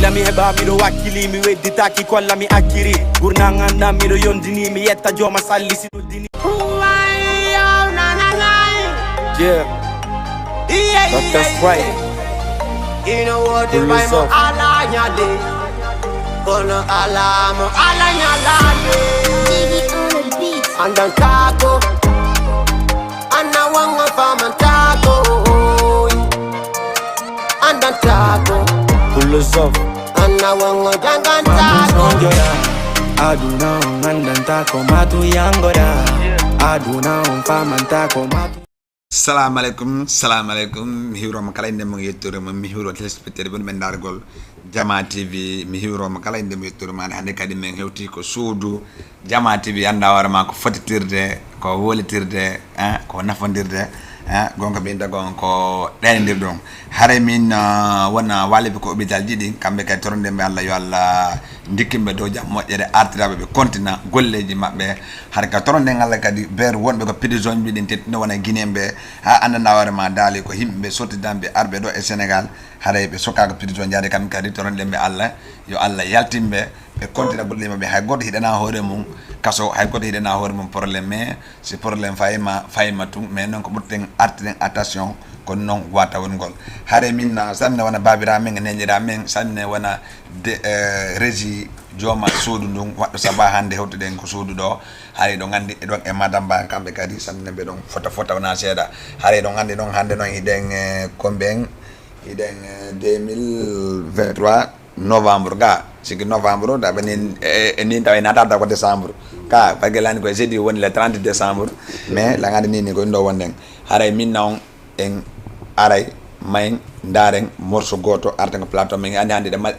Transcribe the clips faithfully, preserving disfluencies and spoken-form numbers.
Mi heɓa miɗo wakkili, mi wedditaki kolla mi acciri. Gurnal ngal ndan miɗo yondini, mi yetta jooma salli si ɗuddini. Yeah. Doctor Strike. Ino wodi Pull this up. Ala nyade. Kono ala mo ala nyalade. Diggy on the beat. Andan kako. Ana wanga faman tako. Andan tako. Pull this up. Ana wanga dangan tako. Sonjora. Aduna on andanta ko matu yangora. Aduna on famanta ko matu. Salamu aleykum, salamu aleykum. Mi hiwroma kala inde mum yettoore mum. Mi hiwro téléspectateur ɓen ɓe dargol Jama T V. Mi hiwroma kala inde mum yettoore mum. Hannde kadi min hewti ko suudu Jama T V. Annda hoore ma ko fottitirde, ko wolitirde, eh, ko nafondirde, eh, gonga ɓe inda gon ko ɗayndir ɗum. Haray min, ah, wona waliɓe ko hôpital ji ɗin, kamɓe kadi toronde ɓe Allah yo Allah ndikkinɓe dow jam moƴƴere, artiraɓe ɓe kontina golleji maɓɓe. Har ka toronde Allah kadi ber wonɓe ko prison ji ɗin tettino wona Guinéen ɓe, ha andana hoore ma daali ko yimɓe sottidanɓe arɓe ɗo e Sénégal. Haray ɓe sokaka prison jaade kamɓe kadi toronde ɓe Allah yo Allah yaltinɓe. Ɓe kontina golle maɓɓe, hay goto hiɗana hoore mum kaso, hay goto hiɗana hoore mum problème, mais si problème fayima fayima tun. Mais noon ko ɓurten artiren attention, kono noon wata won ngol. Hare min na sanne wona babira men, neñira men sanne wona de, eh, régie jooma suudu ndun waɗɗo saba hannde hewtuɗen ko suudu ɗo. Hari ɗo gandi e ɗon e madame ba kamɓe kadi sanne ɓe ɗon fota fota wona seeɗa. Hari ɗo gandi ɗon hannde noon hiɗen, eh, komben hiɗen, eh, deux mille vingt-trois novembre ga sigi novembre da ɓe nin e, e nin tawa natarta ko décembre ka pagelani koye jeudi woni le trente décembre. Mais lagade nini ko ɗum ɗo wonɗen haray min na on en aray mayen ndaren morceau goto arten ko plateau men andi hande ɗe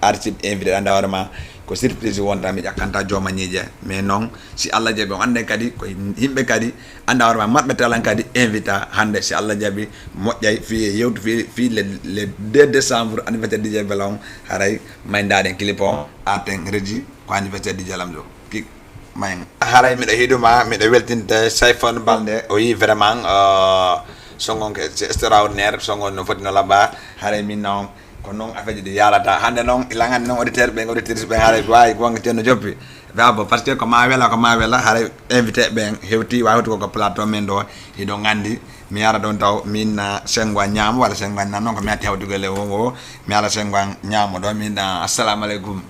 artiste invité ɗa nda hoore ma ko surprise wonta mi ƴakkanta jooma ñiiƴe. Mais noon si Allah jaɓi on ande kadi ko yimɓe kadi anda hoore ma marɓe talan kadi invita hande si Allah jaɓi moƴƴay fi yewtu fi fi le, le deux décembre anniversaire D J Bella on haray may ndaɗen clip on arten régie ko anniversaire D J Lamzo kik may haray miɗo hiɗuma miɗo weltinde Sayfon Balde o yi vraiment euh, songon c'est extraordinaire songon no foti no labba haray min noon. Ko noon affaire ji ɗi yarata hannde noon ila nganndi noon auditeur ɓen auditrice ɓen haray ko wawi gonga ceerno joppi. Babo parce que ko ma wela ko ma wela haray invité ɓen hewti wawi hewti koko plateau men ɗo hiɗo nganndi mi ara ɗon taw min na sengo a ñaamo walla sengo a nan noon ko mi atti hewtugol e wongo mi ara sengo a ñaamo ɗo min na assalamu aleykum.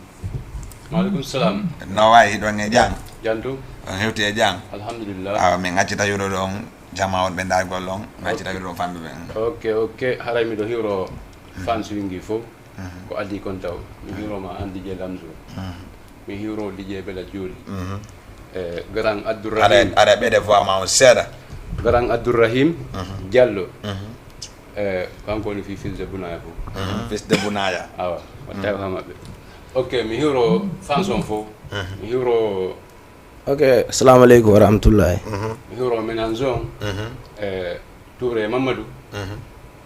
Maaleykum salam. No wawi hiɗon e jam? Jantu. On hewti e jam? Alhamdulillah. Awa min accita yuɗo ɗon jama on ɓe dargol on min accita yuɗo ɗon famɓe ɓen. Ok ok haray miɗo hiwro fans wingi fof ko addi kon taw mi hiwroma an D J Lamzo mi hiwro D J Bella Joli e grand Abdourahim are ɓeɗe voix ma on seeɗa grand Abdourahim Diallo e kanko woni fi fils de Bounaya fof fils de Bounaya awa o tawi ha maɓɓe ok mi hiwro fans on fof mi hiwro ok assalamu aleykum wa rahmatullahi mi hiwro ménage on e Touré Mamadou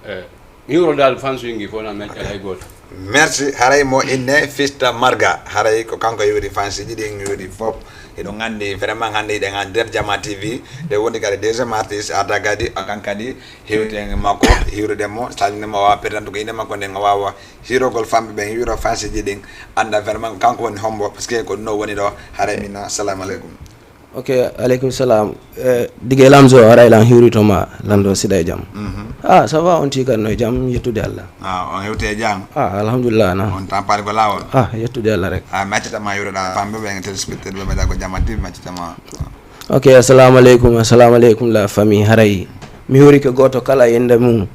e mi hiwro dal fansuji fof na mi acca hay goto merci haray mo inne fista marga haray ko kanko yewri fansiji ɗin yewri fof eɗo gandi vraiment hande yiɗen ha nder jama T V ɗe woni kadi deuxième artiste arda kadi akan kadi hewten makko hiwrude mo salmina mo wawa pertantu ko inde makko nden o wawa hirogol famɓe ɓen hiwro fansiji ɗin anda vraiment kanko woni hombo parce que ko ɗum woni ɗo haray mina assalamu aleykum. Ok aleykum salam. Eh, dige lamzo aray lan hiwrito ma lando siɗa e jam ah ça va on tikan no e jam yettude allah ah on hewte e jam ah alhamdulillah na on tampare ko lawol ah yettude allah rek ah mi accata ma hiwroɗa famɓe ɓe téléspectateur ɓe mbaɗa ko jam addi mi accata ma ok assalamu aleykum assalamu aleykum la famille haray mi hiwrike goto kala yende mum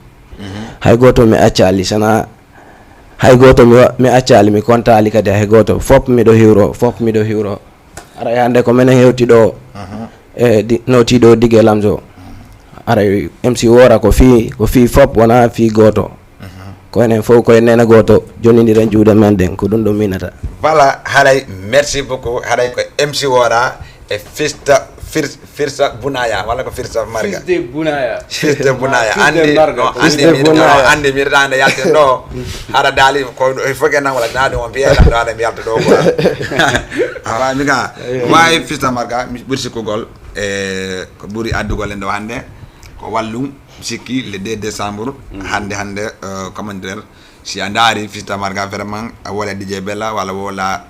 hay goto mi accali sana hay goto mi wa- mi accali mi kontali kadi hay goto fop miɗo hiwro fop miɗo hiwro aray hande ko minen hewti ɗo e di- noti ɗo dige lamzo aray M C wora ko fi ko fi fop wona fi goto ko enen fof ko en nene goto jonidiren juuɗe men ɗen ko ɗum ɗo minata voilà haray merci beaucoup haray ko M C wora e fista fir, firsa bunaya wala ko firsa marga fils de bunaya fils de bunaya andi no andi mi no andi mi rada ande yalte do hara dali ko il faut que nan wala nadi on biya do ada mi yalto do ko awa mi ga way fils de marga mi bursi ko gol e ko buri addugol en do hande ko wallum sikki le deux décembre hande hande comment dire Si a ndaari Fista Marga, vraiment a wola D J Bella walla wola,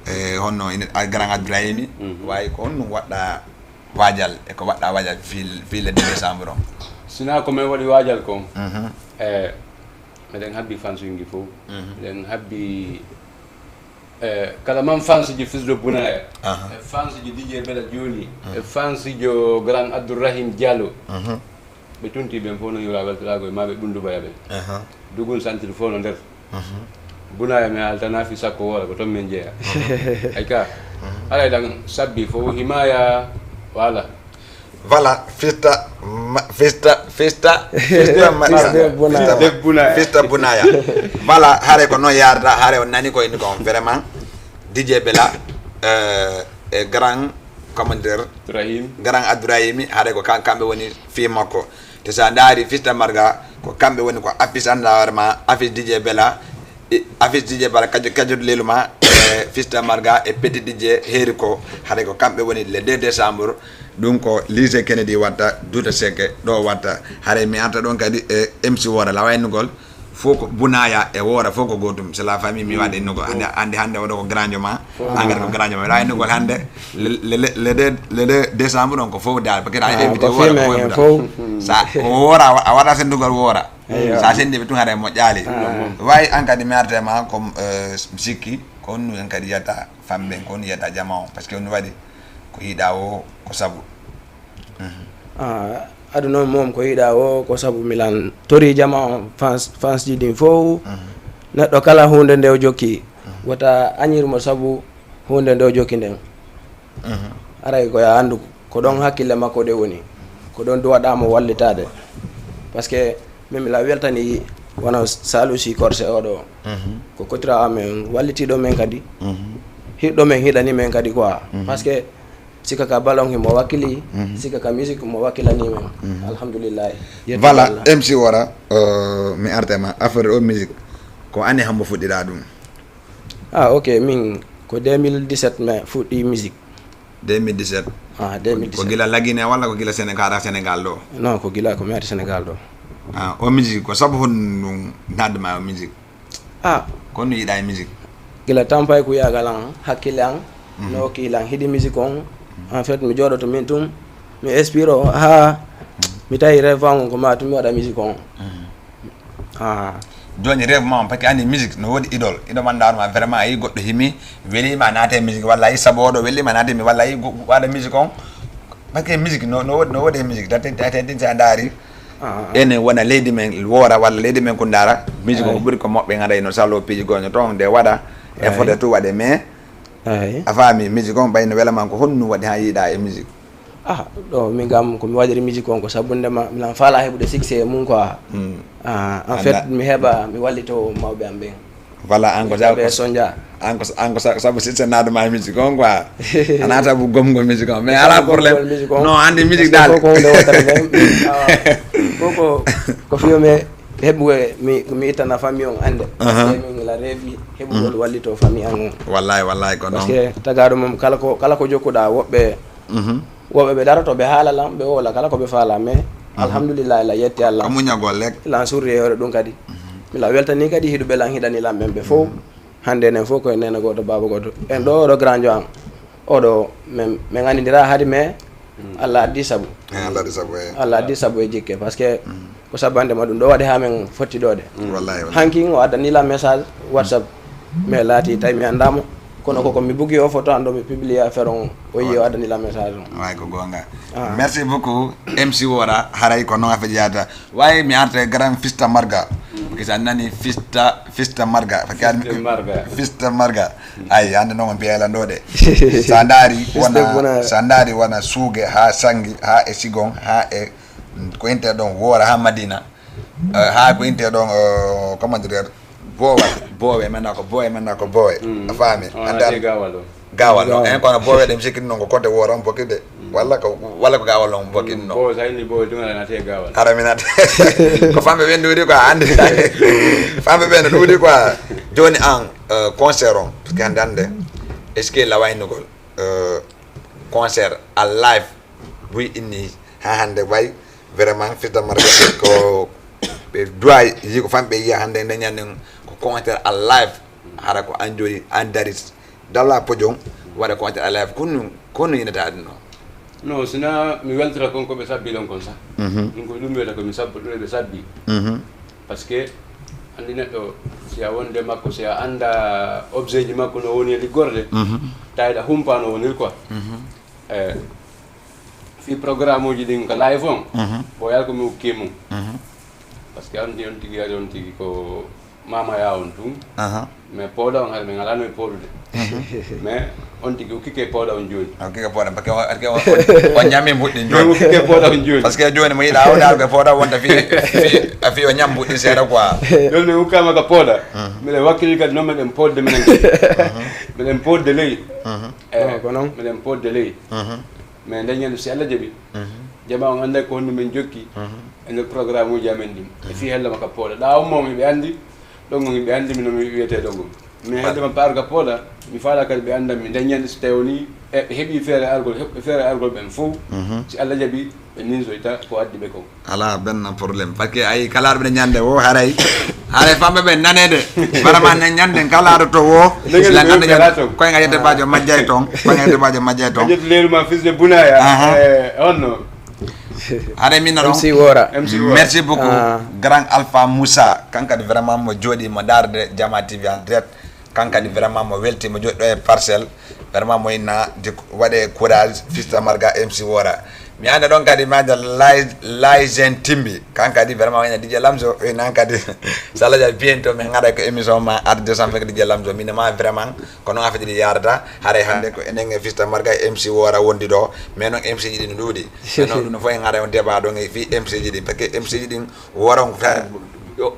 eh, honno ina, a, Grand Abdourahimi, way ko honno waɗɗa waajal e ko waɗɗa waajal fii, fii le deux décembre on? Sina ko men waɗi waajal kon, e, meɗen habbi fansuji fof. Meɗen habbi, e, kala man fansuji Fils de Bounaya, e fansuji D J Bella Jooni, e fansujo Grand Abdourahim Diallo. Ɓe tunti ɓen fof no yura weltanago e maɓe ɓundu baya ɓen. Dugun santir fof no nder. Bunaya mi haaltana fi sakko woola ko toon min jeeya. Ay ka, alay ɗan sabbi fof himaya, wala. Voilà, Fista, ma-, Fista, Fista, Fista, ma-, Fista Bunaya. Fista Bu-, Fista Bunaya. Voilà, hare ko noon yarda, hare on nani ko indi ko on vraiment. D J Bella, euh, e Grand, comment dire, Ibrahim. Grand Abdourahimi, hare ko kam-, kamɓe woni fii makko. Te sa ndaari Fista Marga, ko kamɓe woni ko affiche, annda hoore ma, affiche D J Bella, e affiche D J Bella, kajo-, kajoto lelu ma, e Fista Marga, e Petit D J, heeri ko, haɗa ko kamɓe woni le deux décembre, ɗum ko lycée Kennedy watta, Douta Seck ɗo watta, haɗa mi arta ɗon kadi e M C Wora, lawaynugol, fof ko Bunaya e Wora, fof ko gootum, c'est la famille, mi waɗi innugol, hannde, hannde, hannde oɗo ko grand ma, engrais ko grand ma, lawaynugol hannde, le, le, le, le deux, le deux décembre on ko fof daal, parce que aɗa invité ko Wora, ko fof. Sa ko Wora, a wa-, a waɗa senndugol Wora. Sa senndi ɓe tun haɗa e moƴƴaali. Wayi an kadi mi arte ma comme, euh, mi sikki, ko honno en kadi yiyata famɓe, ko honno yiyata jama on, parce que on waɗi ko yiɗa o, ko sabu. Ah, aduna on mom ko yiɗa o, ko sabu milan tori jama on, fans, fans ji ɗin fof. Neɗɗo kala huunde nde o jokki, wota añir mo sabu huunde nde o jokki nden. Aray ko ya anndu ko ɗon hakkille makko ɗe woni, ko ɗon duwaɗa mo wallitaade. Parce que min mi la weltani wona Salusi Korse oɗo. Ko kotira amen wallitiɗo men kadi. Hiɗɗo men hiɗani men kadi quoi. Parce que sika ka ballon himo wakkili, sika ka musique mo wakkilani men. Alhamdulillah. Voilà, M C Wora, euh, mi arte ma affaire o musique. Ko année hombo fuɗɗiɗa ɗum? Ah, ok, min ko deux mille dix-sept mi fuɗɗi musique. Deux mille dix-sept? Ah, deux mille dix-sept. Ko gila La Guinée walla ko gila Sénégal, Sénégal ɗo? Non, ko gila ko mi ari Sénégal ɗo. Ah, o musique, ko sabu honɗum ɗum naatde ma o musique? Ah. Ko honno yiɗa e musique? Gila tampay ko yagal an, hakkille an, no okki lan hiɗi musique on. En fait, mi jooɗoto min tun, mi expiro ha mi tawi rêve an on ko ma tun mi waɗa musique on. Ah. Jooni rêve ma on, parce que anndi musique no woodi idole. Idole man ndaar ma vraiment a yi goɗɗo himi, welima a naate musique, walla a yi sabu oɗo welima a naate mi, walla a yi go-, waɗa musique on. Parce que musique no, no woodi, no woodi e musique. Tati, tati, tati, sa ndaari. Ah, ah. Ene wona leydi men Woora walla leydi men Kunndaara. Musique on ko ɓuri ko moɓɓe ngaɗa no salo piiji goño toon nde waɗa. E fode tu waɗe mais. A faami musique on ɓay no wela ma ko honno waɗi ha yiɗa e musique? Ah, ɗo min kam ko mi waɗiri musique on ko sabu ndema milan faala heɓude succès e mum quoi. Ah, en fait mi heɓa mi wallito mawɓe am ɓen. Voilà, an ko sabu ɓe sonja. An ko, an ko sa-, sabu succès naade ma e musique on quoi. Ana sabu gomgol musique on. Mais ala problème. Non, anndi musique dal. Ko ko hunde wotere men. Ko ko, ko fiyo me heɓude mi, mi ittana famille on annde. Parce que min la rêve heɓugol wallito famille an on. Wallahi, wallahi ko non. Parce que tagaɗo mum kala ko, kala ko jokkuɗa woɓɓe Woɓɓe ɓe daroto, ɓe haala lan, ɓe woola kala ko ɓe faala, mais alhamdulillahi, la yetti Allah. Ko muñagol rek. Lan surri e hoore ɗum kadi. Mi la weltani kadi hiɗuɓe lan hiɗani lan ɓen ɓe fof. Hannde enen fof ko e neene gooto, baaba gooto. En ɗo oɗo grand jo an. Oɗo men, men anndindira hadi, mais Allah addi sabu. Eh, Allah addi sabu, eh. Allah addi sabu e jikke, parce que ko sabbande ma ɗum ɗo waɗi ha men fotti ɗo de. Wallahi, wallahi. Hankin o addani la message WhatsApp. Mais laati tawi mi anndaa mo. Kono koko mi bugi o photo an ɗo mi publie affaire on. O yi o addani la message on. Way ko goonga. Ah. Merci beaucoup, M C Wora. Haray ko noon affaire jeyata. Way mi arta e grand Fista Marga. Parce que a nani Fista, Fista Marga. Fista Marga. Fista Marga. Ay, hannde noon on mbiya lan ɗo de. Sa ndaari wona, sa ndaari wona Suuge, ha Sangi, ha e Sigon, ha e ko inte ɗon Woora, ha Madina. Eh, haa ko intee ɗon, eh, comment dire, boowa, boowe, maintenant ko boowe, maintenant ko boowe. A faami? On a des gawal ɗo. Gawal ɗo. En kono boowe ɗe mi sikki noon ko côté Woora on bokki de. Walla ko, walla ko gawal on bokki noon. Boowe, sa inni boowe tun, a naate gawal. Hara mi naate. Ko famɓe ɓen ɗuuɗi quoi, anndi. Famɓe ɓen no ɗuuɗi quoi. Jooni an, eh, concert on, parce que hannde, hannde, est-ce que lawaynugol, eh, concert à live, buy inni haa hannde way vraiment Fista Marga ko ɓe duwaay yi ko famɓe yiya hannde nde ñande commentaire à live. Hara ko an joni an darit dalla podium, waɗa commentaire à live, konnu konnu yinata ɗum ɗo? Non, sina mi weltata kon ko ɓe sabbi ɗon kon sa. Ɗum ko ɗum wiyata ko mi sabbo ɗum ɓe sabbi. Parce que andi neɗɗo, si a wonde makko, si a anda objet ji makko no woni e liggorde, tawiɗa humpa no wonir quoi. E fi programme uji ɗin ko live on, o yal ko mi ukki mum. Parce que andi on tigi ari on tigi ko mama ya on tun. Mais pooda on hara min alano e poodude. Mais on tigi ukkike pooda on joni. Ukkike pooda parce que on ñami mbuɗɗi joni. Ukkike pooda on joni. Parce que joni mo yiɗa awde alɓe pooda wonta fi a fi o ñam mbuɗɗi seeɗa quoi. Joni mi ukkama ka pooda. Miɗen wakkili kadi non meɗen poodde minen kadi. Meɗen poodde ley. Ko non meɗen poodde ley. Mais nde ñande si Allah jaɓi, jama on annday ko honno min jokki e nder programme uji amen ɗin. E fii hella ma ka pooda. Ɗa on mo hiɓe anndi, ɗon ngon hiɓe anndi mi no mi wiyetee ɗon ngon. Mais hedde ma paar ka pooda, mi faala kadi ɓe anndan mi nde ñande si tawi woni e ɓe heɓi feere argol, heɓɓe feere argol ɓen fow. Si Allah jaɓi, ɓe ninsoyta ko addi ɓe kon. Ala benn problème parce que ay kala ɗum ñande wo haray haray famɓe ɓe nanede vraiment ne ñande kala ɗo to wo la ngande ñande koy ngayete bajo majjay ton koy ngayete bajo majjay ton. Ƴetti leeru ma fils de Bunaya. Honno? Haray min non MC Wora. MC Wora. Merci beaucoup. Grand Alpha Moussa kankadi vraiment mo jooɗi mo darde Jama TV en direct. Kankadi vraiment mo welti mo joɗɗo e parcelle. Vraiment mo inna waɗe courage fista marga MC Wora. Mi anda ɗon kadi maja laijen timbi kankadi vraiment ina DJ Lamzo ina kadi salaja bientôt min ngara ko émission ma ar deux cent vingt DJ Lamzo min ma vraiment ko non affaire ɗi yarata haray hande ko enen e fista marga MC Wora wondi ɗo mais non MC ji ɗi no ɗuuɗi mais non ɗum no fof en ngara on débat ɗon e fi MC ji ɗi parce que MC ji ɗin Wora on ko tawi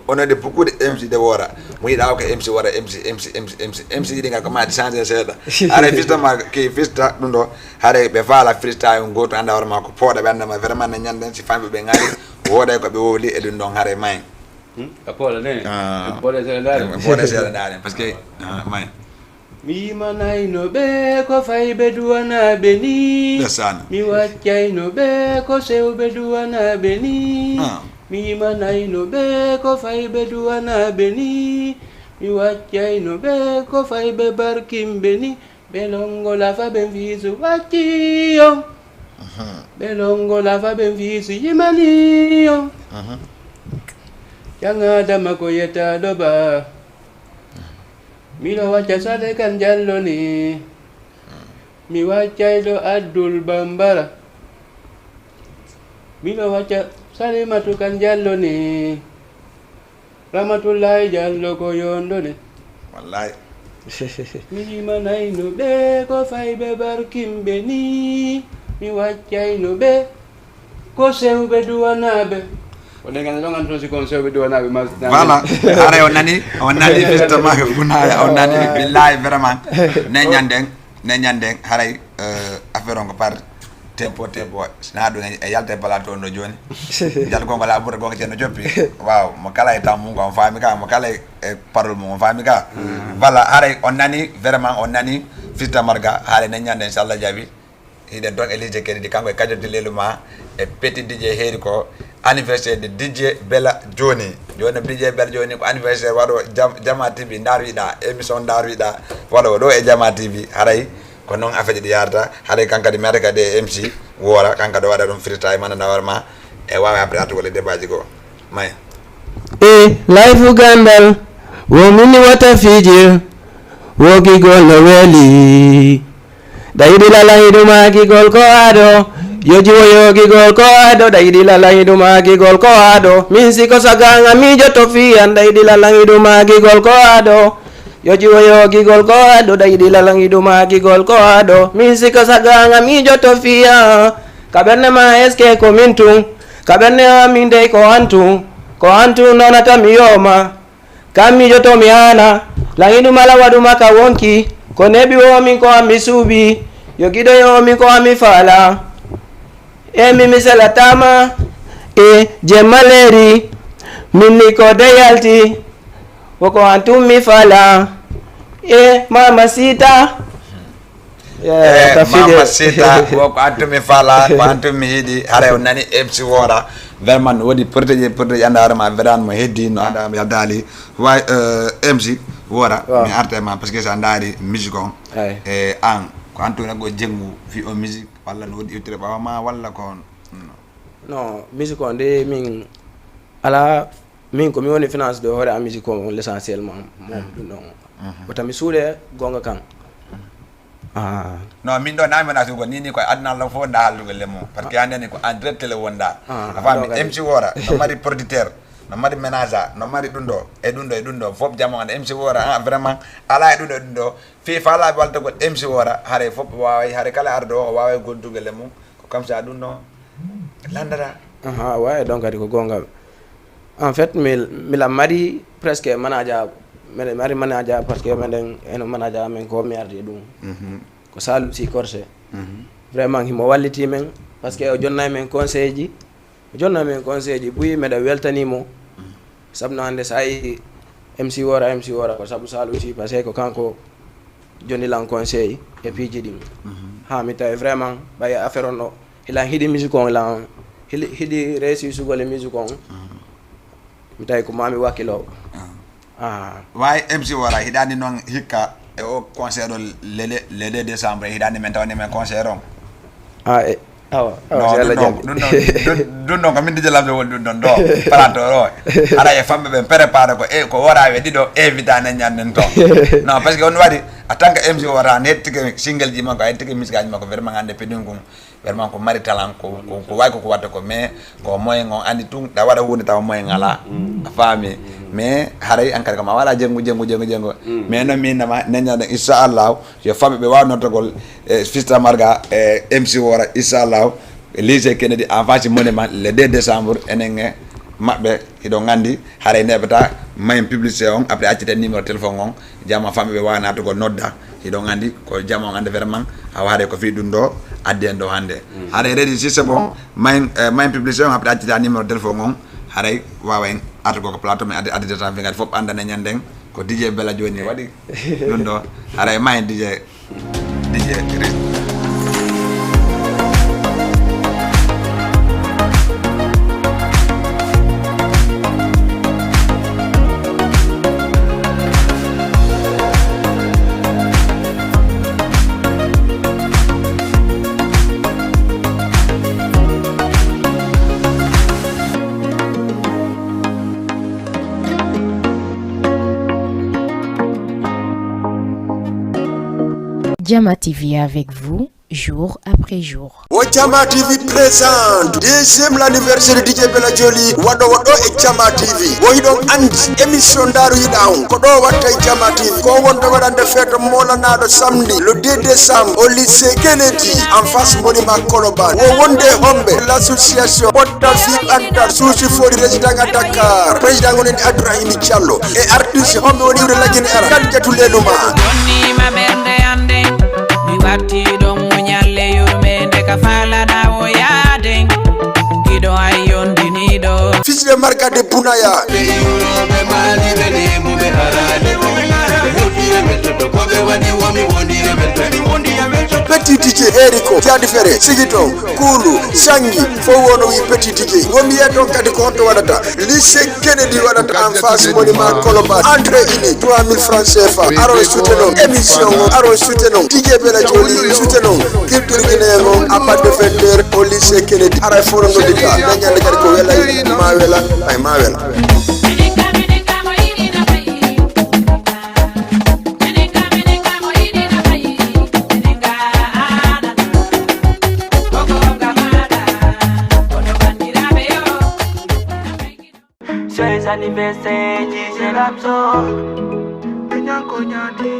on ede beaucoup de MC de Wora mo yiɗa ko MC Wora MC MC MC MC MC yiɗi ngal ko ma change seeɗa. Haray fista ma ke fista ɗum ɗo haray ɓe faala fista on goto anda hoore ma ko pooɗa ɓe anda ma vraiment ne ñanden si famɓe ɓe ngari woɗay ko ɓe wowli e ɗum ɗon haray may. Ka pooɗa ne pooɗa seeɗa daren pooɗa seeɗa daren parce que may. Mi yimanayno ɓe ko fay ɓe duwanaaɓe ni. Mi waccayno ɓe ko sew ɓe duwanaaɓe ni. Mi yimanayno ɓe ko fay ɓe duwanaaɓe ni. Mi waccayno ɓe ko fay ɓe barkimɓe ni. Ɓe longo lafa ɓe fiisu wacci on. Ɓe longo lafa ɓe fiisu yimani on. Can Adama ko yettaaɗo ba. Miɗo wacca sale kan jalloni. Mi waccayɗo Abdul Bambara. Miɗo wacca Salimatu kan jalloni. Ramatullahi Jallo ko yondone. Wallahi. Mi yimanayno ɓe ko fay ɓe barkimɓe ni. Mi waccayno ɓe. Ko sewɓe duwanaaɓe. Ko nden nganndu ɗon nganndu toon si kon sewɓe duwanaaɓe ma. Voilà. Haray on nani on nani fistama ko gunaya on nani billahi vraiment ne ñanden ne ñanden haray affaire on ko par tempo tempo na ɗum e yalta e plateau no jooni. Jal gonga la ɓura gonga ceerno joppi. Waaw mo kala e tammum ko on faami ka mo kala e parole mum on faami ka. Voilà haray on nani vraiment on nani fista marga haray ne ñande inchallah jaabi. Hiɗen toon e liise kedi ɗi kanko e kajote lelu ma e petit DJ heeri ko anniversaire de DJ Bella Jooni. Jooni DJ Bella Jooni ko anniversaire waɗo Jama T V ndar wiɗa émission ndar wiɗa waɗo ɗo e Jama T V haray ko noon affaire ji ɗi yarata haray kankadi mi ara kadi e MC woora kankadi o waɗa ɗum freestyle mana nawar ma e wawa après artugol e débat ji goo. May. E life gandal wo min wata fijir wo gigol no weli. Dayidi lala hidu ma gigol ko ado yo jiwo yo gigol ko ado dayidi lala hidu ma gigol ko ado min siko saganga mijo to fiyan dayidi lala hidu ma gigol ko ado yo jiwo yo gigol ko ado dayidi lala hidu ma gigol ko ado min siko saganga mijo to fiyan. Ka ɓernde ma est-ce que ko min tun? Ka ɓernde am min dey ko an tun. Ko an tun nonata mi yoma. Kam mijoto mi hana. Laŋiɗu mala waɗuma ka wonki. Ko neɓi wo min ko an mi suuɓi. Yo giɗo yo min ko an mi faala. E mi mi selatama. E jemma leeri. Min ni ko de yalti. Wo ko an tun mi faala. E mama sita. Eh, mama sita wo ko antumi fala ko antumi yiɗi haray o nani MC wora Vraiment no woodi protéger protéger annda hoore ma, vraiment mo heddi no annda yaldaali. Way, euh, M C Wora, mi arta e ma, parce que so a ndaari musique on, e an ko an tun ko jenngu fi o musique, walla no woodi iwtere ɓaawo ma, walla ko? Non, musique on de min ala, min ko mi woni finance de hoore a musique on l'essentiel ma mo ɗum ɗon. Wota mi suuɗe gonga kan. Ah. Non, min ɗo nami wona sugo ni ni ko aduna Allah fof nda hallugo lemo, parce que hande ni ko en direct télé wonda. Ah, a faami? M C Wora no mari producteur, no mari manager, no mari ɗum ɗo e ɗum ɗo e ɗum ɗo fof. Jamo ande M C Wora, ah, vraiment ala e ɗum ɗo e ɗum ɗo. Fi fala waltagol M C Wora, haray fof waway, haray kala ardo o waway gontugol e mum. Ko kam sa ɗum ɗo landata. Aha, wawi ɗon kadi ko gonga. En fait mi mila mari presque manager, mari manager parce que meɗen eno manager amen ko mi ardi ɗum. Ko Salou si Corse. Vraiment himo walliti men, parce que o jonnay men conseil ji, o jonnay men conseil ji buyi, meɗa weltanimo. Sabu no hande sa yi M C Wora, M C Wora ko sabu Salou si, parce que ko kanko joni lan conseil e piiji ɗin. Ha mi tawi vraiment ɓay affaire on ɗo hilan hiɗi musique on, hilan hiɗi réussi sugole musique on. Mi tawi ko mami wakkilo. Ah. Wawi M C Wora hiɗani noon hikka e o concert o le le deux décembre, hiɗani men tawani men concert on? Ah, e awa awa si Allah jaɓi. Ɗum ɗon ko min dije lamɓe woni ɗum ɗon ɗo plateau ɗo. Ara e famɓe ɓen préparé ko e ko worawe ɗiɗo invitane ñanden toon. Non, parce que on waɗi en tant que M C Wora ne hettike single ji makko, a hettike musique aji makko, vraiment hande pedum kum. Vraiment ko mari talent ko ko wawi koko watta ko, mais ko moyen on andi tun ɗa waɗa hunde tawa moyen ala. A faami? Mais haray an kadi ko ma wala jengu jengu jengu jengu. Mais non min nama neñaɗen inchallahu. Yo famɓe ɓe wawi nottogol e Fista Marga e M C Wora inchallahu. Lycée Kennedy en face monument le deux décembre, enen e maɓɓe. Hiɗon andi haray neɓata mayen publicité on, après accite numéro téléphone on. Jama famɓe ɓe wawi natugol nodda. Hiɗon andi ko jama on ande vraiment hawa haray ko fi ɗum ɗo addi en ɗo hande. Haray redi si c'est bon, mayen mayen publicité on, après accita numéro téléphone on. Haray wawa en artugol ko plateau men addi addi tan fi ngati fof andane ñanden. Ko D J Bella joni waɗi ɗum ɗo. Haray ma en D J, D J Chris. Jama T V avec vous, jour après jour. O Jama T V présente deuxième l'anniversaire D J Bella Joli, waɗo waɗo e Jama T V. Wo hiɗon andi émission Daaru Yiɗa on ko ɗo watta e Jama T V. Ko wonta waɗande feeto molanaɗo samedi le deux décembre au lycée Kennedy en face monument Colobane. Wo wonde homɓe l'association Ɓottal Fi Ɓantal Suusi Fori Résident à Dakar. Président woni Abdourahim Diallo. E artiste homɓe woni iwde lagine ara Kadijatu Leluma. Bonnima ɓernde ande mi watti ɗon muñalle yurmende ka falana o yaaden giɗo ay yondiniɗo. Fisde marka de Bunaya. Ɓe iwroɓe maali ɓe lemu ɓe harade ɓe wondi e weltoto ko ɓe waɗi womi wondi e weltoto. Petit D J Eriko Jadi Fere Sigiton. Kuulu, Sanngi, fof woo no wiyi Petit Tike. Wo mi yiyat on kadi ko honto waɗata. Lycée Kennedy waɗata en face monument Colobane. Entrée unique trois mille francs C F A. Aron suute non émission on, aron suute non D J Bella Joli, suute non culture guinéen on à partir de vingt heures au lycée Kennedy. Haray fof no noddita. Nden ñande kadi ko welay ma wela, ay ma wela. Joyeux anniversaire D J Lamzo.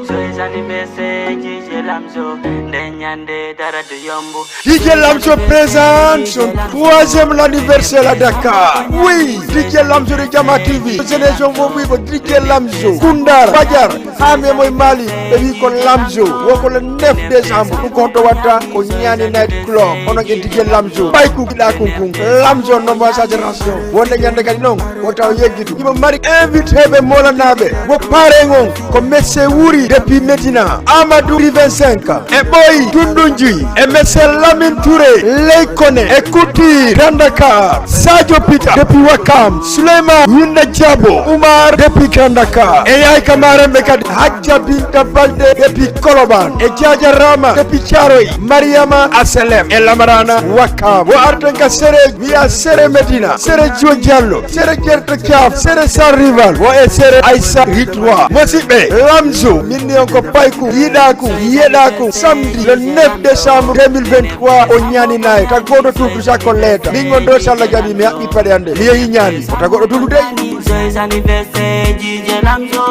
Joyeux anniversaire D J Lamzo. Nde ñande dara du yomb. D J Lamzo présente son troisième anniversaire à Dakar. Oui, D J Lamzo de Jama T V. Génération Bobo, D J Lamzo. Koundar, Badjar, Hame Moy Mali. Ɓe wi ko Lamzo, wo ko le neuf décembre. Ɗum ko honto watta? Ko Ñaani Night Club. Onon e D J Lamzo. Ɓay ku giɗa kun kun. Lamzo no mo sa génération. Wonde ñande kadi noon, o taw yeggitu. Himo mari invité ɓe molanaaɓe. Wo pare ngon, ko Messe Wuri depuis Medina. Amadou vingt-cinq. E ɓoy Dundunji. E Messe Lamine Touré. Ley Kone. E Kuti Grand Dakar. Sadio Peter depuis Wakam. Souleymane Yinda Diabo. Oumar depuis Grand Dakar. E yaay ka maarenɓe kadi. Hajja Binta Balde depuis Colobane. E Diadia Rama depuis Thiaroye. Mariama Aselem. E Lamarana Wakam. Wo arten ka sere wiya sere Medina. Sere Joe Diallo. Sere Jerto Thiaf. Sere Sans Rival. Wo e sere Aïssa Ritwa. Mosiɓɓe, Lamzo. Min ni on ko payku, yiɗaku, yeɗaku. Samedi le neuf décembre deux mille vingt-trois, o Ñaani Night. Tan ko ɗo tuutu sa ko leeta. Min on ɗo, so Allah jaɓi, mi haɓɓi paɗe ande. Mi yehi Ñaani. Ko tan ko ɗo tuutu dey. Joyeux anniversaire, D J Lamzo.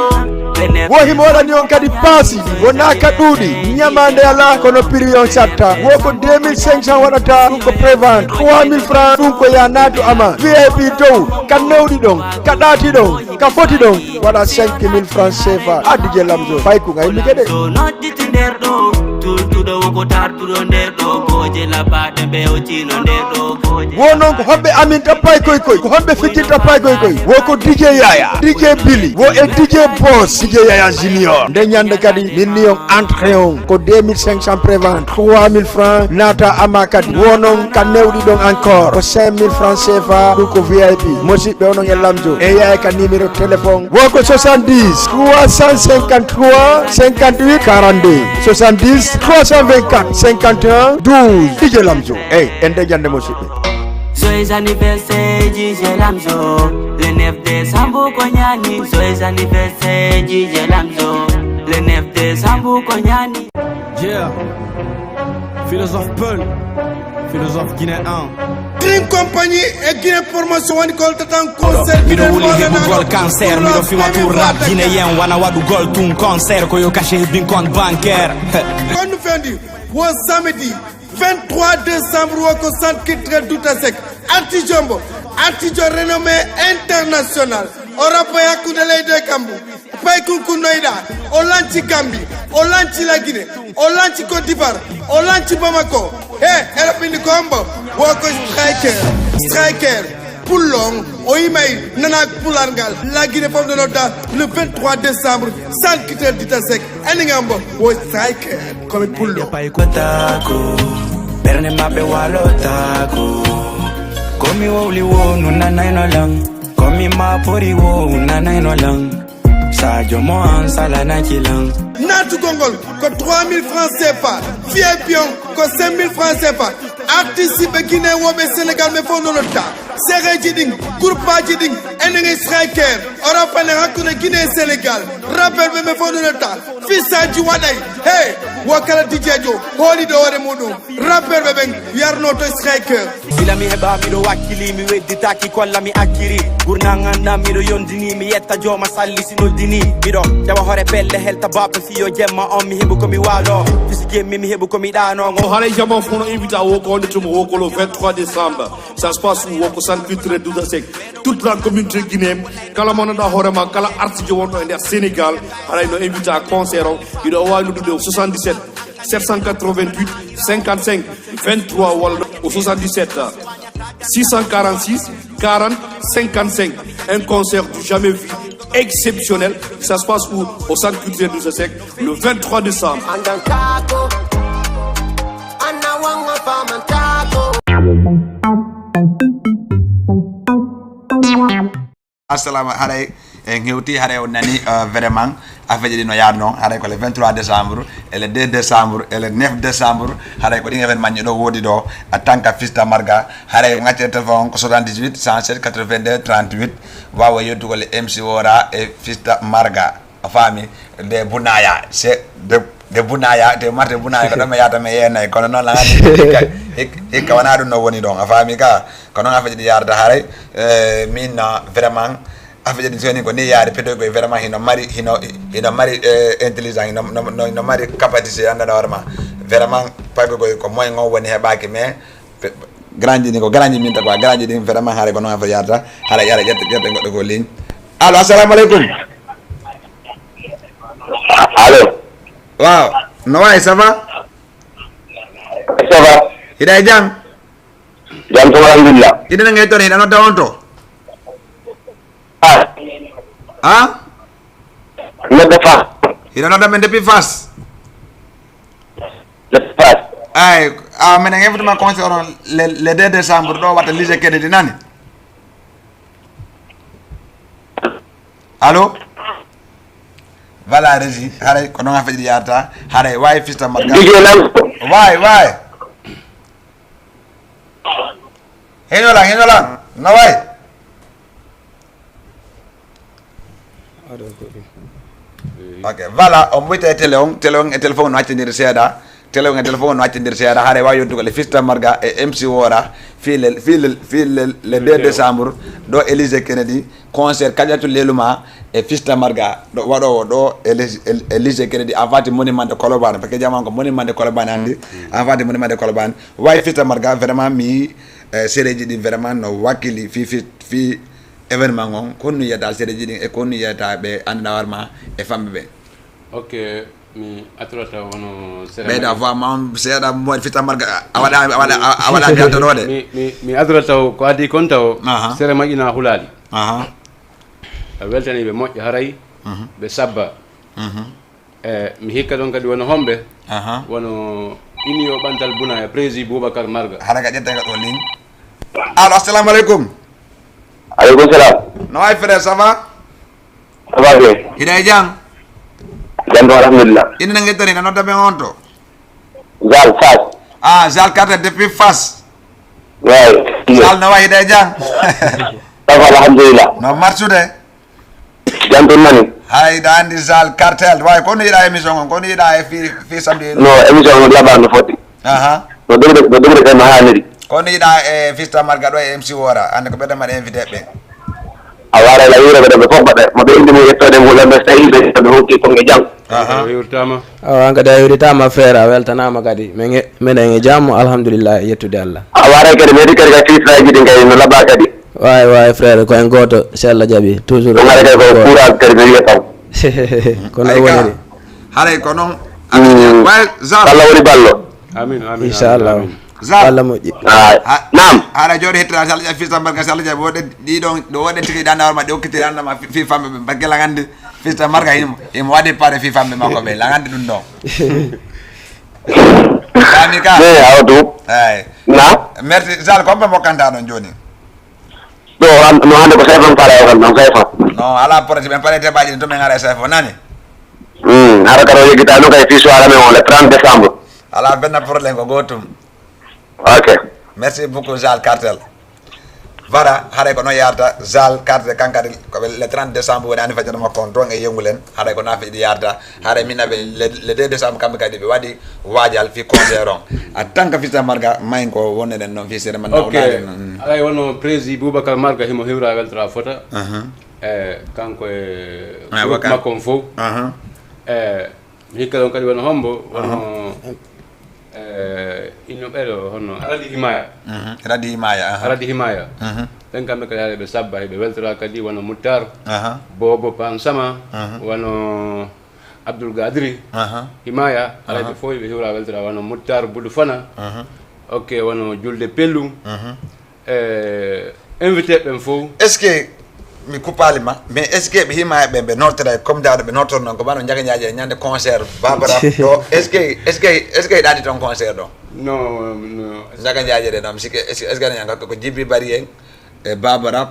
Wo himo waɗani on kadi paasi, wonaa ka ɗuuɗi. Ñamaande alaa, kono prix on satta. Wo ko deux mille cinq cents waɗata, ɗum ko prévente. Trois mille francs, ɗum ko ya naatu ama. V I P dow, ka newɗi ɗon, ka ɗaati ɗon, ka foti ɗon. Waɗa cinq mille francs C F A. A D J Lamzo, payku ngal yimɓe kede. So nodditi nder ɗo, tultuɗo woko tartuɗo nder ɗo, gooje laɓaaɗe ɓe o tino nder ɗo, gooje. Wo noon ko homɓe amin tappay koy koy, ko homɓe fijjin tappay koy koy. Wo ko D J Yaya, D J Billy, wo e D J Boss, D J Yaya Junior. Nde ñande kadi, min ni on entrée on ko deux mille cinq cents prévente, trois mille francs naata ama kadi. Wo noon ka newɗi ɗon encore ko cinq mille francs C F A, ɗum ko V I P. Musidɓe, onon e Lamzo, e yaay ka numéro téléphone. Wo ko soixante-dix, trois cent cinquante-trois, cinquante-huit, quarante-deux. Soixante-dix, trois cent vingt-quatre, cinquante et un, douze. D J Lamzo. Ey, en de jande musidɓe. Joyeux anniversaire, D J Lamzo. Le neuf décembre, ko ñaani. Joyeux anniversaire, D J Lamzo. Le neuf décembre, ko ñaani. Yeah. Philosophe Peul. Philosophe guinéen. Dream Company e Guinée Promotion woni ko holtatan concert. Miɗo wuli heɓugol cancer, miɗo fiwa tour rap guinéen, wana waɗugol tun concert, ko yo caché hebbin compte bancaire. Kon no fendi, wo samedi vingt-trois décembre, wo ko Centre Culturel Douta Seck, artijo mbo, artijo renommé international, o rappo e hakkunde leydi e kammu. Pay kunkunnoyɗa, o lanci Gambie, o lanci La Guinée, o lanci Côte d'Ivoire, o lanci Bamako. He, eɗo ɓindi ko hombo? Wo ko Striker. Striker, pullo on, o yimay nana pular ngal. La Guinée fof no nodda le vingt-trois décembre, Centre Culturel Douta Seck. Andi ngambo, wo Striker, komi pullo. Pay ko tako, ɓerne maɓɓe walo tako. Komi wowli wo nunanayno lan, komi mapori wo nanayno lan. Sadio mo an sala na kilan. Naatugol ngol ko trois mille francs C F A, V I P on ko cinq mille francs C F A. Artiste ɓe Guinée woɓe Sénégal ɓe fof no notta. Sereji ɗin, groupe aji ɗin, enen e Striker, o rappane hakkunde Guinée e Sénégal. Rappel ɓe ɓe fof no notta. Fisaji waɗay, hey, wo kala D J jo hooliɗo hoore muɗum. Rappeur ɓe ɓen yarno to Striker. Gila mi heɓa miɗo wakkili, mi wedditaki kolla mi akkiri. Gurna nganda miɗo yondini, mi yetta jooma salli si noddini. Miɗo jawa hore pelle helta baɓe fiyo jemma on, mi heɓu ko mi walo. Fisi jemmi mi heɓu ko mi ɗano. O haray jama fof no invita wo ko wonde tuma wo ko le vingt-trois décembre. Ça se passe où? Wo ko Centre Culturel Douta Seck. Toute la communauté guinéenne, kala mo nanda hoore ma, kala artijo wonɗo e nder Sénégal, haray no invita concert o. Hiɗo wawi noddude o soixante-dix-sept sept cent quatre-vingt-huit cinquante-cinq vingt-trois walla au soixante-dix-sept six cent quarante-six quarante cinquante-cinq. Un concert du jamais vu, exceptionnel. Ça se passe où? Au Centre Culturel Douta Seck, le vingt-trois décembre. Andantako, anna wanga famantako. Assalamu, haray en hewti, haray on nani, euh, vraiment, affaire ji ɗi no yaadu noon. Haray ko le vingt-trois décembre, e le deux décembre, e le neuf décembre, haray ko ɗin événement ji ɗo woodi ɗo, en tant que Fista Marga. Haray ko ngaccere téléphone on ko soixante-dix-huit cent sept quatre-vingt-deux trente-huit, wawa yettugol e M C Wora e Fista Marga. A faami? Nde Bunaya, se, nde, nde Bunaya, te marte Bunaya ko ɗon mi yahata mi yeenay, kono noon la hikka, hikka, hikka wona ɗum no woni ɗon, a faami ka? Ko noon affaire ji ɗi yaarata haray, eh, min, ah, vraiment, affaire ji ɗi soni ko ni yaari, petoy koye vraiment hino mari, hino, hino mari, eh, intelligent, hino, no, no, hino mari capacité, annda hoore ma. Vraiment, paygo koye ko moyen on woni heɓaki, mais pe-, grand ji ni ko grand ji min ta quoi, grand ji ɗin vraiment haray ko noon affaire yaarata, haray, haray ƴetta, ƴetta goɗɗo ko ligne. Allo, assalamu aleykum. Allo. Waaw. No wayi, ça va? Ça va? Hiɗa e jam? Jam tan, alhamdulillah. Hiɗa nanga e toon, hiɗa nodda on to? Ah. Ha? Nodda Fass. Hiɗa nodda men depuis Fass? Depuis Fass. Ay, a, minen invité ma concert on le, le deux décembre ɗo watta Lycée Kennedy, nani? Allo? Voilà, Régie, haray ko noon a feƴƴi yarata, haray wawi Fista Marga. Dijo nan. Wawi, wawi. Heñolan, heñolan, no wayi? Ok, voilà, on ɓoyta e télé on, télé on e téléphone no accindiri seeɗa, télé on e téléphone no accindiri seeɗa, haray wawi yoddude ko le Fista Marga e M C Wora, fii le, fii le, fii le, le deux décembre, ɗo e Lycée Kennedy, concert Kadiatou Leluma e Fista Marga, ɗo waɗowo ɗo e Lycée, e, e Lycée Kennedy, en face monument de Colobane, parce que jaman ko monument de Colobane andi, en face monument de Colobane, wawi Fista Marga, vraiment mi, eh, sereji ɗi vraiment no wakkili fii, fii, fii événement on, ko honno yiyata sereji ɗin e ko honno yiyata ɓe annda hoore ma e famɓe ɓe? Ok, mi atorata wono sere ɓeyda ma. Voix ma on seeɗa, mo Fista Marga, a waɗa, a waɗa, a waɗa mi altoɗo de. Mi, mi, mi atorata o, ko adi kon taw, aha, sere ma ina hulaali. Aha. A weltani ɓe moƴƴo haray, mhm, ɓe sabba. Mhm. E, mi hikka ɗon kadi wono homɓe, aha, wono iniyo ɓantal buna e président Boubacar Marga. Hara ka ƴetta ka ɗo lin. Allo, assalamu aleykum. Aleykum salam. No wayi, frère, ça va? Ça va bien. Hiɗa e jam? Jam ɗo, alhamdulillah. Ina ngettani, na nodda men on to? Zal Fass. Ah, Zal Cartel depuis Fass. Wayi. Zal, no wayi, hiɗa e jam? Ça va, alhamdulillah. No marsude? Jam ɗum nani. Hay, ɗa andi Zal Cartel. Wayi, kono yiɗa émission on, kono yiɗa e fi, fi samedi. No, émission on laɓa no foti. Aha. No dogde, no dogde kay no haaniri. Kono yiɗa e Fista Marga ɗo e M C Wora, ande ko ɓedda mbaɗa invité ɓe. A wara la yura ɓe ɗo ɓe fof mbaɗa. Mo ɓe indi mo yettode mo lamɓe so tawi ɓe ɓe hokki konge jam. Aha. A yurtama. Awa, an kadi a yurtama, frère, a weltanama kadi. Men e, men e jam, alhamdulillah, yettude Allah. A waray kadi, medi kadi ka titraji ɗin kadi no laɓa kadi. Wawi, wawi, frère, ko en goto, si Allah jaɓi, toujours. Ɗum haray kadi ko courage kadi mi wiyata on. Kono ay ka woniri. Haray ko noon. Mm. Wawi Zal. Allah woni ballo. Amin, amin, inchallah, amin, amin. Zal. Allah moƴƴi. Ah, ha-, naam. Haɗa jooɗo hettira, si Allah jaɓi, Fista Marga, si Allah jaɓi, woɗɗe ɗiɗon, ɗo woɗɗe tigi ɗan hoore ma, ɗe okkiti ɗan ma fi, fi famɓe ɓe, mbaggel an andi, Fista Marga himo, himo waɗi paare fi famɓe makko ɓe, lan andi ɗum ɗo. Fami ka? Eyi, awa ɗum. Eyi. Na? Merci, Zal, ko homɓe mbokkanta ɗon jooni? Ɗo, han-, no hannde ko Sayfan Fala e tan, non Sayfan. Non, ala projet, ɓen paɗe teɓaji ɗin to men ara e Sayfan, nani? Hmm, hara kadi o yeggita ɗum kay fii soirée men on le trente décembre. Ala benn problème, ko gootum. Ok. Merci beaucoup, Zal Cartel. Voilà, haray ko noon yarata, Zal Cartel, kankadi ko le trente décembre woni anniversaire makko on, toon e Yengul en, haray ko naafe ɗiɗi yarata, haray min aɓe le, le deux décembre kamɓe kadi ɓe waɗi waajal fii concert on. En tant que Fista Marga, mayin ko wonneɗen noon fii sere man. Ok. Nawnaade noon. Mm. Haray wono président Boubacar Marga himo hiwra weltara fota. Aha. E kanko e groupe makko on fof. Aha. E mi hikka ɗon kadi wona hombo, wona, aha, eh, ino ɓeɗo hono Aradi Himaya. Mhm. Aradi Himaya, aha. Aradi Himaya. Mhm. Ɓen kamɓe kadi haɗa ɓe sabba, heɓe weltora kadi wona Muttar, aha, Bobo Pansama, aha, wano Abdul Gadri, aha, Himaya, haɗa, aha, ɓe fof ɓe hiwra weltora wano Muttar Budu Fana. Aha. Ok, wano Julde Pellu. Mhm. Eh, invité ɓen fof. Est-ce que mi kupaali ma, mais est-ce que ɓe Himaya ɓe, ɓe nortira comme daaɗo ɓe nortor noon, ko wano Njaga Njaaje e ñande concert Baba Rap ɗo? Est-ce que, est-ce que, est-ce que ɗaɗi toon concert ɗo? Non, non. Njaga Njaaje ɗe noon, mi sikki, est-ce que, est-ce que aɗa ñanga ko Djiby Barry en e Baba Rap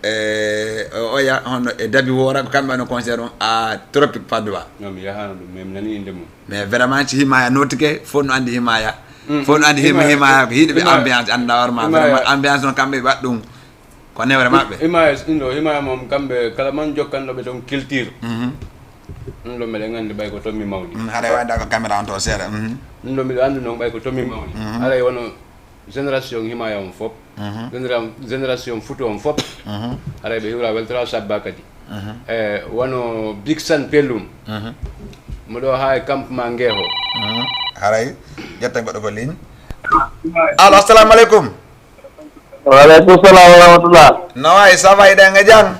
e o-, oya hono e Dabi Wora, ko kamɓe wano concert on à Tropique Padoua? Non, mi yahano ɗum, mais mi nani inde mum. Mais vraiment, si Himaya notike, fof no andi Himaya. Mm. Fof no andi Hima-, Himaya, Himaya ko yiɗɓe Himaya, ambiance, annda hoore ma, Himaya. Vraiment, ambiance on kamɓe waɗ ɗum. Ko newre maɓɓe. Himaya, ɗum ɗo, Himaya moom kamɓe kala man jokkanɗo ɓe toon culture. Mhm. Ɗum ɗo meɗen andi ɓay ko toon mi mawni. Mm, haɗa wayda ko caméra on to seeɗa. Mhm. Ɗum ɗo miɗo andi noon ɓay ko toon mi mawni. Mhm. Haray wono génération Himaya on fop. Mhm. Généra-, génération Fuuta on fop. Mhm. Haray ɓe hiwra weltora sabba kadi. Mhm. E, wano Big San Pellum. Mhm. Mo ɗo haa e campement Ngeho. Mhm. Haray, ƴetten goɗɗo ko ligne. Allo, assalamu aleykum. Wa aleykum salam wa rahmatullah. No wayi, ça va, hiɗen e jam?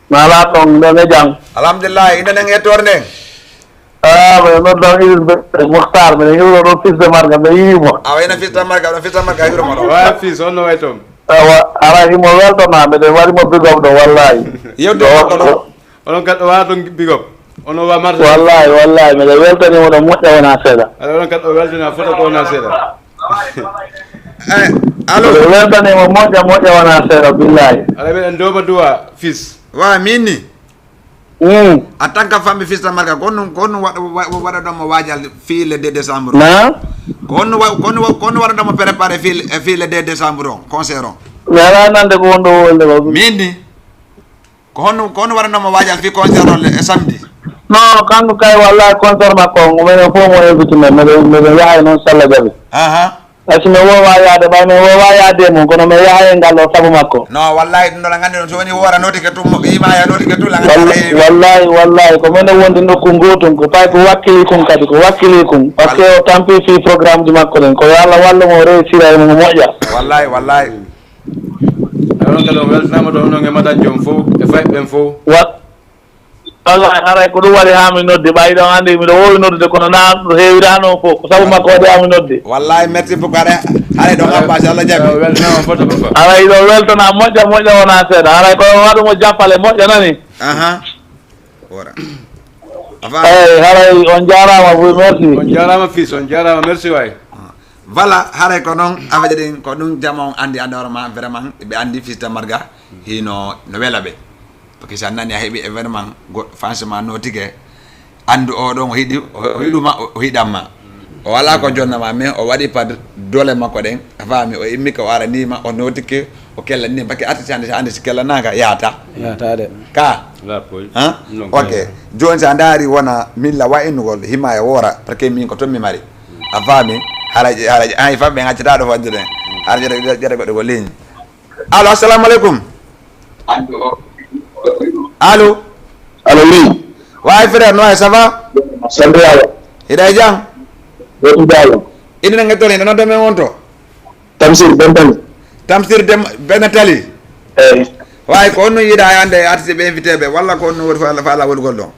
Mala kon, hiɗen e jam? Alhamdulillah, hiɗen e hettoore nden? Ah, mais non, non, il est Mokhtar, mais il est au fils de Marga, mais il est mort. Awa, ina fista Marga, ɗon fista Marga, hiro mo ɗon. Wa fils, on no way toon? Awa, ara himo weltana, mbiɗen waɗi mo big up ɗo, wallahi. Yewde Ɗo, goɗɗo ɗo. Onon kadi o wa toon big up. Ono wa marsa. Wallahi, wallahi, mbiɗen weltani mo ɗo moƴƴa wona seeɗa. Ala onon kadi o weltana foto ko wona seeɗa. Eh, allo. Mbiɗen weltani mo moƴƴa, moƴƴa wona seeɗa, billahi. Ala mbiɗen dooma duwa, fils. Wa, min ni? Mm. En tant que famille fils de Marga, ko honɗum, ko honɗum waɗ-, wa-, wa-, waɗaɗon mo waajal fii le deux décembre o? Na? Ko honɗum wa-, ko honɗum wa-, ko honɗum waɗaɗon mo préparé fii, e fii le deux décembre o, concert o? Mi alaa nande ko honɗo wolde ko. Min ni? Ko honɗum, ko honɗum waɗaɗon mo waajal fii concert o le, e samedi? Non, kanko kay wallahi concert makko on, minen fof mo invite men, miɗen, miɗen yaha e noon so Allah jaɓi. Aha. Ay, si mi woowaa yahde, ɓay mi woowaa yahde e mum, kono mi yahay e ngal ɗo sabu makko. Non, wallahi, ɗum ɗo, la nganndi ɗum, so woni woora nootike tum, mo ɓe ima ya nootike tum, la nganndi Wall-, wallahi, wallahi, ko minen wondi nokku ngootun, ko tawi ko wakkili kun kadi, ko wakkili kun. Parce que Wall- o tampi fii programme ji makko ɗin, ko yo Allah wallu mo, o réussira e mum, o moƴƴa. Wallahi, wallahi. Ay, on kadi on weltanaama ɗo, onon e madanjo on fof, e fayɓe ɓen fof. Wa-, Wallahi, haray ko ɗum waɗi haa mi noddi. Ɓay ɗon anndi miɗo woowi noddude, kono na ɗum heewiraano fof. Ko sabu makko waɗi haa mi noddi. Wallahi, merci beaucoup. Haray, haray ɗon Abba, si Allah jaɓi. Weltanaama foto, papa. Haray ɗo weltana moƴƴa, moƴƴa wona seeɗa. Haray ko waɗu mo jappale moƴƴa nani. Aha. Ora. Afa. Eyi, haray on jaaraama, oui, merci. On jaaraama, fils, on jaaraama, merci waay. Voilà, haray ko noon, affaire ɗin, ko ɗum jama on anndi, anndi hoore ma, vraiment, ɓe anndi fils de Marga, hino, no wela ɓe. Parce que si a nani a heɓi événement, go-, franchement, nootike, anndu o ɗon o hiɗi, o, o hiɗuma, o, o hiɗan ma. O alaa ko jonna ma, mais o waɗi par doole makko ɗen, a faami, o immi ko o arani ma, o nootike, o kellani ma, parce que artiste hannde, hannde si kellanaaka, yahata. Yahata de. Ka? La pol. Hein? Non, ok. Jooni si a ndaari wona min la wa innugol, hima e woora, parce que min ko toon mi mari. A faami? Haraji, haraji, an, i faami ɓe ngaccata ɗo fodde ɗen. Haraji, jere, jere goɗɗo ko ligne. Allo, assalamu aleykum. Allo. Allo, oui. Waay, frère, no waay, ça va? Sant Yalla. Hiɗa e jam? Woti Yalla. Ina ngettore, ina nodda men on to? Tamsir Bentali. Tamsir Dem-, Bentali? Eyi. Waay, ko on no yiɗa hannde artiste ɓe invité ɓe, walla ko on no woni fa-, fa-, ala wonugol ɗon?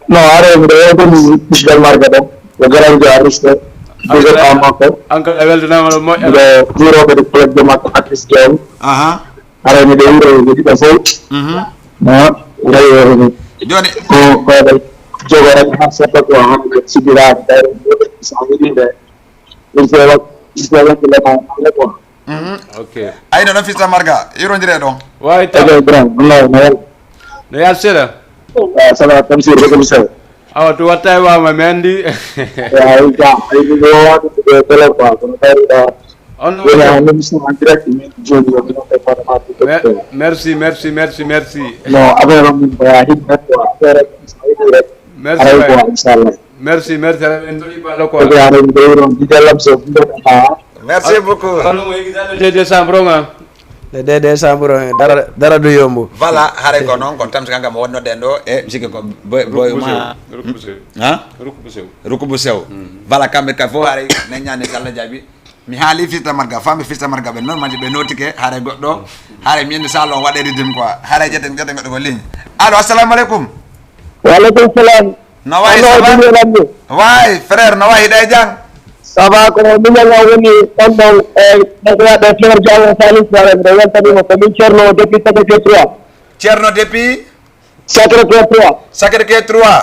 Non, haray miɗo weltani Michel Marga ɗo, ko garanjo artiste. Big up makko. An kadi a weltanaama ɗo moƴƴa. Miɗo juuroo kadi collègue makko artiste Diaw. Aha. Haray miɗo juuroo ɓe ɗiɗo fof. Mhm. Ah, haray jooni ko, ko ɓe jogo rek, haa seppa ko hannde sibiraade, tawi so a yiɗi nde, il faut wa-, il faut wonde le ma, le quoi. Mhm. Ok. Ay, no, no, fils de Marga, yirondire ɗon. Waay, ta- Ok, grand, wallahi, no yal-, no yal seeɗa. Ah, ça va, comme si, comme ça. Awa, to watta e wama, mi anndi. Ay, ja, ay, mi wowani ko télé quoi, kono tawi, ah, on woni en émission en direct, min jooni, o ɗon e département de Mer-, merci, merci, merci, merci. Non, affaire o min ko ya himɓe quoi, affaire o min so yiɗi rek. Merci, aray waay. Quoi, inchallah. Merci, merci, aray en toɗi baɗo quoi. Ok, aray mi ɗowri on, Dj J Lamso, Dj J Lamso. Merci beaucoup. Kono mo yigi dal le deux décembre, nga. Le deux décembre, eh, dara, dara du yomb. Voilà, haray ko noon, ko Tamsir kanko mo wonnode en ɗo, e mi sikki ko boy, boy ma. Rukubu sew. Ha? Rukubu sew. Rukubu sew. Mm. Voilà, kamɓe ka fof haray ne ñaani so Allah jaɓi. Mi haali fils de Marga, famɓe fils de Marga ɓe noon, majji ɓe nootike, haray goɗɗo, haray mi andi salon waɗe ridim quoi, haray ƴetten, ƴetten goɗɗo ko ligne. Allo, assalamu aleykum. Wa aleykum salam. No wayi, ça va? Wayi, frère, no wayi, hiɗa e jam? Ça va, ko miñal ngal woni on ɗon, e, ɗo ko waɗde Fleur Diallo Salis Diallo, miɗo weltanimo, ko min Ceerno depuis Sacré-Cœur trois. Ceerno depuis? Sacré-Cœur trois. Sacré-Cœur trois.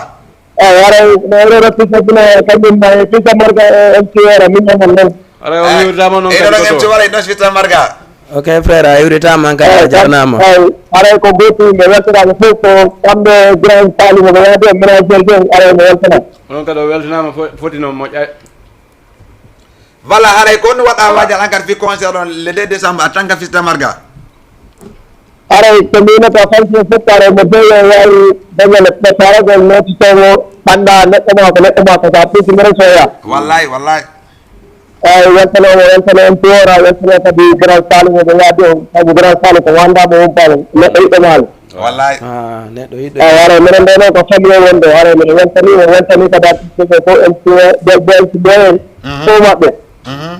Eyi, haray, no ero rafti sabuna, kañum ma, e fils de Marga, e M C Ora, miñal ngal noon. Haray, on yewtama noon kadi ko to. M C Ora, e ɗon fils de Marga. Ok, frère, a yewtama an kadi, a jarnama. Eyi, haray ko gooti, mi weltanama fof ko kamɓe grand Sali mo yaade, ménageur ɓe, haray mi weltana. Onon kadi o weltanama fo-, foti noon moƴƴa. Voilà, haray ko no waɗa waajal an kadi fii concert on le deux décembre en tant que fils de Marga? Haray ko mbinata fansi fof, haray mo dewe waawi dañal préparagol nootitoowo, annda neɗɗo ma ko neɗɗo ma ko sa pusi mbiɗa soya. Wallahi, wallahi. Eyi, weltano mo, weltano M C Ora, weltano kadi Grand Sali mo ɓe yaadi on, sabu Grand Sali ko wanda mo wumpa mo, neɗɗo yiɗɗo maalo. Wallahi. Ah, neɗɗo yiɗɗo. Eyi, haray minen ɗo noon ko famille wonde, haray miɗo weltani mo, weltani kadi artiste ɓe fof, M C Bel, Bel, Bel, Mhm. fof maɓɓe. Mhm.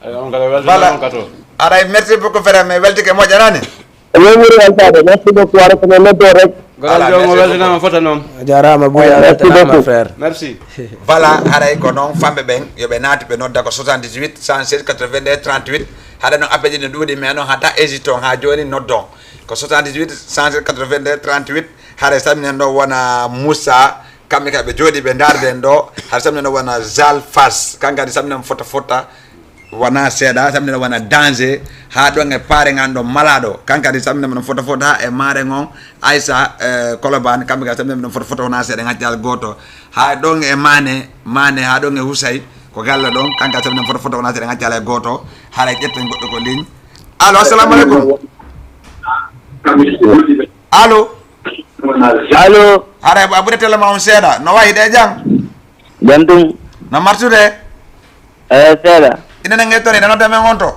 Eyi, on kadi weltani Voilà. On kato. Haray, merci beaucoup, frère, mi weltike moƴƴa nani? Eyi, mi weltade, merci beaucoup, haray ko mi noddo rek. Voilà, Goɗal joom o merci weltanaama beaucoup. Fota noon. A jaaraama Buya, a weltanaama frère. Merci. Voilà, haray ko noon famɓe ɓen, yo ɓe naatu ɓe nodda ko soixante-dix-huit, cent seize, quatre-vingt-deux, trente-huit. Haɗa noon appelji ne ɗuuɗi, mais noon hatta hésite on haa jooni noddon. Ko soixante-dix-huit, cent seize, quatre-vingt-deux, trente-huit. Haray salminen ɗo wona Moussa, kamɓe kadi ɓe jooɗi ɓe ndaarde en ɗo. Haray salminen ɗo wona Zal Fas, kan kadi salminen Fota Fota. Wona seeɗa, salminen wona danger. Haa ɗon e paare ngan ɗo malaaɗo. Kan kadi salminen ɗon Fota Fota e maare ngon. Aissa, eh, Kolobane, kamɓe kadi salminen ɗon Fota Fota wona seeɗa, ngaccal gooto. Haa ɗon e Maane, Maane, haa ɗon e Husay, ko galle ɗon. Kan kadi salminen Fota Fota wona seeɗa, ngaccal e gooto. Haray ƴetten goɗɗo ko ligne. Allo, assalamu aleykum. Allo. Allo. Haray a ɓuuri télé ma on seeɗa. No wayi de jam? Jam tun. No martude? Eh, seeɗa. Ina ne ngettore, ina nodda men on to?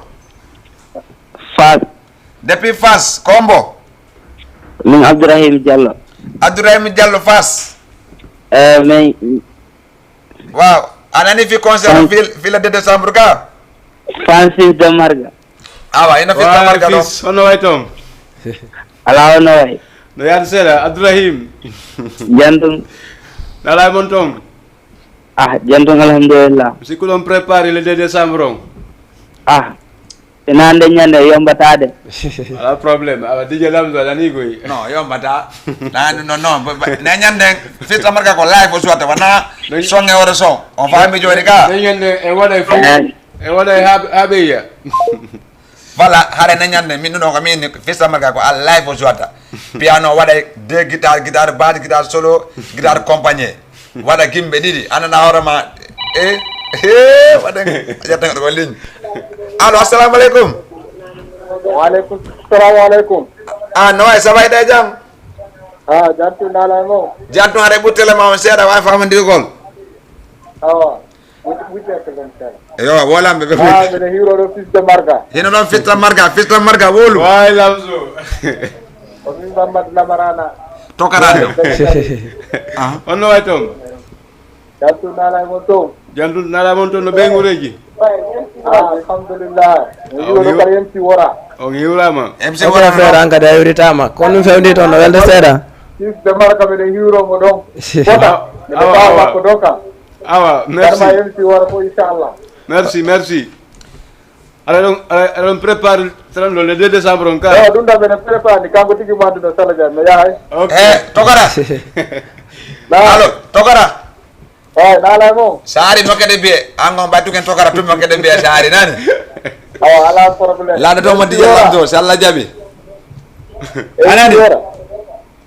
Fas. Depuis Fas, Kombo. Min Abdourahim Diallo. Abdourahim Diallo Fas. Eh, min Waaw. A nani fi concert Fan- fi, fi le deux décembre ka? Francis de Marga. Awa, ina fi Waaw, tamarga ɗon. Fils, hono way toon? Alaa, hono way? No yaade seeɗa, Abdourahim. Jam tun. Nalaa mon toon? Ah, jam tun, alhamdulillah. Sikku ɗon préparé le deux décembre on? Ah, ina hannde ñande yombataade. Alaa problème. Awa, D J Lamzo a nanii koy. Non, yombata. Nani, non, non. Ba- ba- Ne ñande fi tamarga ko live o suwata, wona songe oro son. On faami jooni ka. Ne ñande e waɗay fof. E waɗay haa haa ɓe yiya. Voilà, hare ne ñande min ɗum ɗo ko min fi tamarga ko a live o suwata. Piano waɗay deux guitare, guitare basse, guitare solo, guitare compagnie. Waɗa gimɓe ɗiɗi, anana hoore ma. E e waɗa ƴetta ko ligne. Allo, assalamu aleykum. Waaleykum salam aleykum. A no wayi, ça va, eɗe jam? A jantu nala mo. Jantu hare ɓuttele ma on seeɗa, wawi famandirgol. Awa. Wujjete gon seeɗa. Yo, wolamɓe ɓe A mbiɗa hiwro ɗo fils de marga. Hino ɗon fista marga, fista marga wolu. Wawi Lamzo. Ko min Mamadou Lamarana. Tokarano. On no way toon? Jantu nala mo to. Jantu nala mon toon no ɓeygureji? A alhamdulillah. Mi hiwro ɗo kadi M C wora. On hiwrama. M C Ok wona frère, an kadi a hiwritama. Ko ɗum fewndi toon no welde seeɗa. Fils de marga mbiɗa hiwro mo ɗon. Fota. Mbiɗa Awa, fawa awa. Makko ɗon kam. Awa, Garma merci. M C wora fof inchallah. Merci, merci. Aɗa ɗon aɗa aɗa ɗon préparé tan ɗo le deux décembre on ka? Ewa ɗum ɗa mbiɗa préparé ni kanko tigi mo annduno Sala Diagne no yahay. Ok. E tokara. Allo, tokara. Eyi nala mo. Saari mokkede biye an gon ɓattuken tokara tun mokkede biye saari nani. Awa ala problème. Laɗa to mo dije lamto si Allah jaɓi. Anani.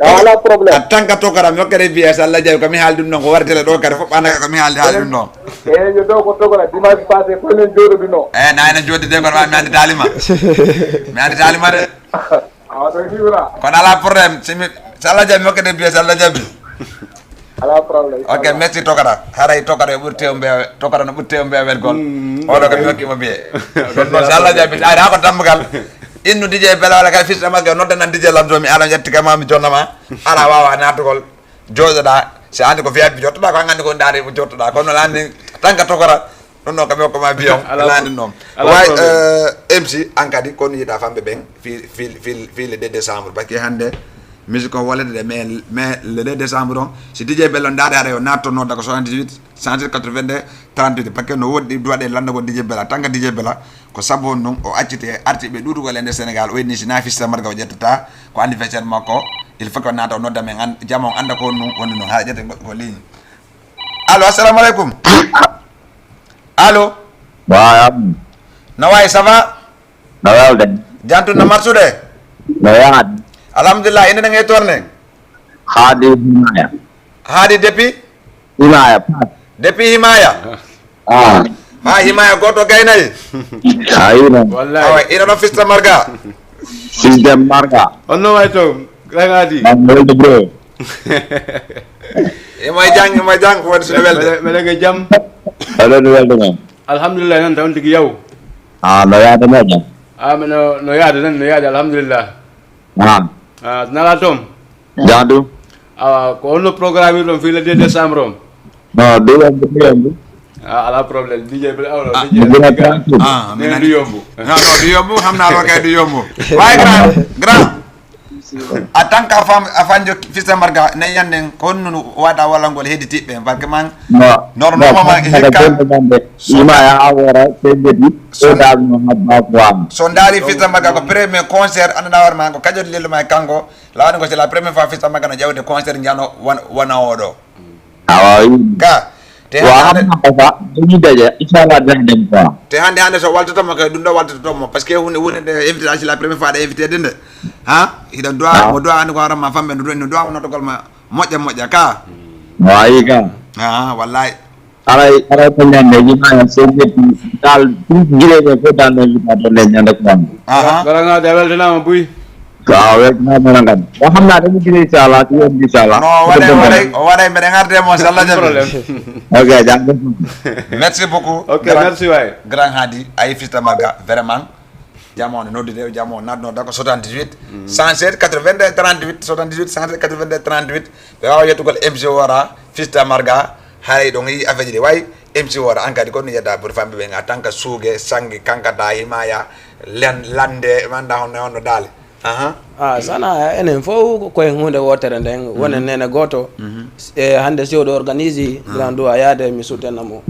Awa ala problème. A tanka tokara mokkede biye si Allah jaɓi ko mi haali ɗum ɗon ko wari tele ɗo kadi fof ɓanaka ko mi haali haali ɗum ɗon. Eyi yo ɗo ko tokara dimanche passé ko enen jooɗoduno. E na enen jooɗi de kono ma mi andi talima. Mi andi talima de. Awa ɗo hiwra. Kono ala problème simi si Allah jaɓi mokkede biye si Allah jaɓi. Ala problème. Ok, merci tokara. Haray tokara yo ɓurte o mbewe tokara no ɓurte o mbewe gol. Oɗo kam mi hokkimo biye. Ɗum noon si Allah jaɓi ari ha ko dammugal. Innu D J Bela wala kay fista magge nodda nan D J Lamzo mi ala yetti kama mi jonnama. Ala wawa natugol. Joɗoɗa si andi ko fiyaɓe jottoɗa ko an andi ko ndaari ko jottoɗa kono lani tanka tokara. Ɗum noon kam mi hokkoma biye on lani noon. Way M C an kadi kono yiɗa famɓe ɓen fi fi fi fi le deux décembre parce que hande musique o wolede de mais mais le deux décembre on si D J Bello ndaade hara yo natto nodda ko soixante-dix-huit cent quatre-vingt-deux trente-huit parce que no woɗɗi duwaɗe lannda ko D J Bella tanka D J Bella ko sabu on ɗum o acciti e artiɓe ɗuɗugol e nder Sénégal o inni si na fista marga o ƴettata ko anniversaire makko il faut que nata o nodda men an jama on anda ko on ɗum woni ɗum ha ƴette goɗɗo ko ligne. Allo, assalamu aleykum. Allo. Waaw. No wayi ça va? No welde. Jantu no marsude? No yaadi. Alhamdulillah, inde nde ngay torne? Haadi Himaya. Haadi depuis? Himaya. Depuis Himaya? Ah. Ha Himaya goto gaynayi? Ayina. Awa ina ɗon fista marga. Fils de marga. On no way toon? Grand Haadi. Am welde bro. Imo e jang, imo e jang ko waɗi sino welde. Meɗen e jam. Oɗon welde men. Alhamdulillah nan tan tigi yaw. Ah, no yaade moƴƴa. Ah, mais no no yaade tan no yaade alhamdulillah. Ah. Ah, nala toon? Jandu. Awa ko honno programme ɗon fii le deux décembre on? No ɗum wonde ɗum wonde. Ah, ala problème D J bi awlo Ɗum wonde tranquille. Ah, men du yombu. Non, non, du yombu, xam naa loo kay du yombu. Waaye grand, grand. En tant que a femme, a femme jo Fista Marga, ne yanden ko honno wata wala ngol hedditiɓe, parce que man, non, normalement, non, hikka, ima ya awora, tengedi, so, so dal no habba ko am. So ndaari Fista Marga ko premier concert, anda war man ko kajo lelo may kanko, lawani ko c'est la première fois Fista Marga no jawde concert njano wan-, wana oɗo. Awa, wi. Ka, te wa hande, hamma ko fa, ni daje, inshallah, daje dem quoi. Te hande, hande so waltoto mo kay, ɗum ɗo waltoto mo, parce que hunde, hunde nde invité, c'est la première fois de invité de nde. Ha? Hiɗa doit, ah, mo doit hande ko haram ma famɓe, no doit, no doit mo notogol ma moƴƴa, moƴƴa, ka. Wa, yi ka. Ah, wallahi. Aray, aray ko ñande, yi ma, c'est que dal, tout gire ko dal, invité to le ñande ko am. Aha. Bara nga de weltanama buy. Waaw, rek, naa mën a ngan. Waaw, xam naa dañu gis, incha Allah, ci yoon bi, incha Allah. Non, waɗay, waɗay, o waɗay, mbeɗa ngarde mo, so Allah jaɓi. Problème. Ok, jaajëf. Merci beaucoup. Ok, grand, merci, waay. Grand Hadi, ay Fista Marga, vraiment. Jamo on noddude, jamo on naatno, d'accord, soixante-dix-huit, cent sept, quatre-vingt-deux, trente-huit, soixante-dix-huit, cent sept, quatre-vingt-deux, trente-huit. Ɓe waawa yettugol M C Wora, Fista Marga, haray ɗon yi affaire ji ɗi wayi. M C Wora, an kadi ko no yedda pour famɓe ɓen, en tant que suuge, sange, kankata, himaya, len-, lande, mi annda honno, honno daali. Aha. Ah, sana, enen fof ko e huunde wootere nden, wonen nene gooto. E hannde si oɗo organise, grand doit yaade, mi soutenamo.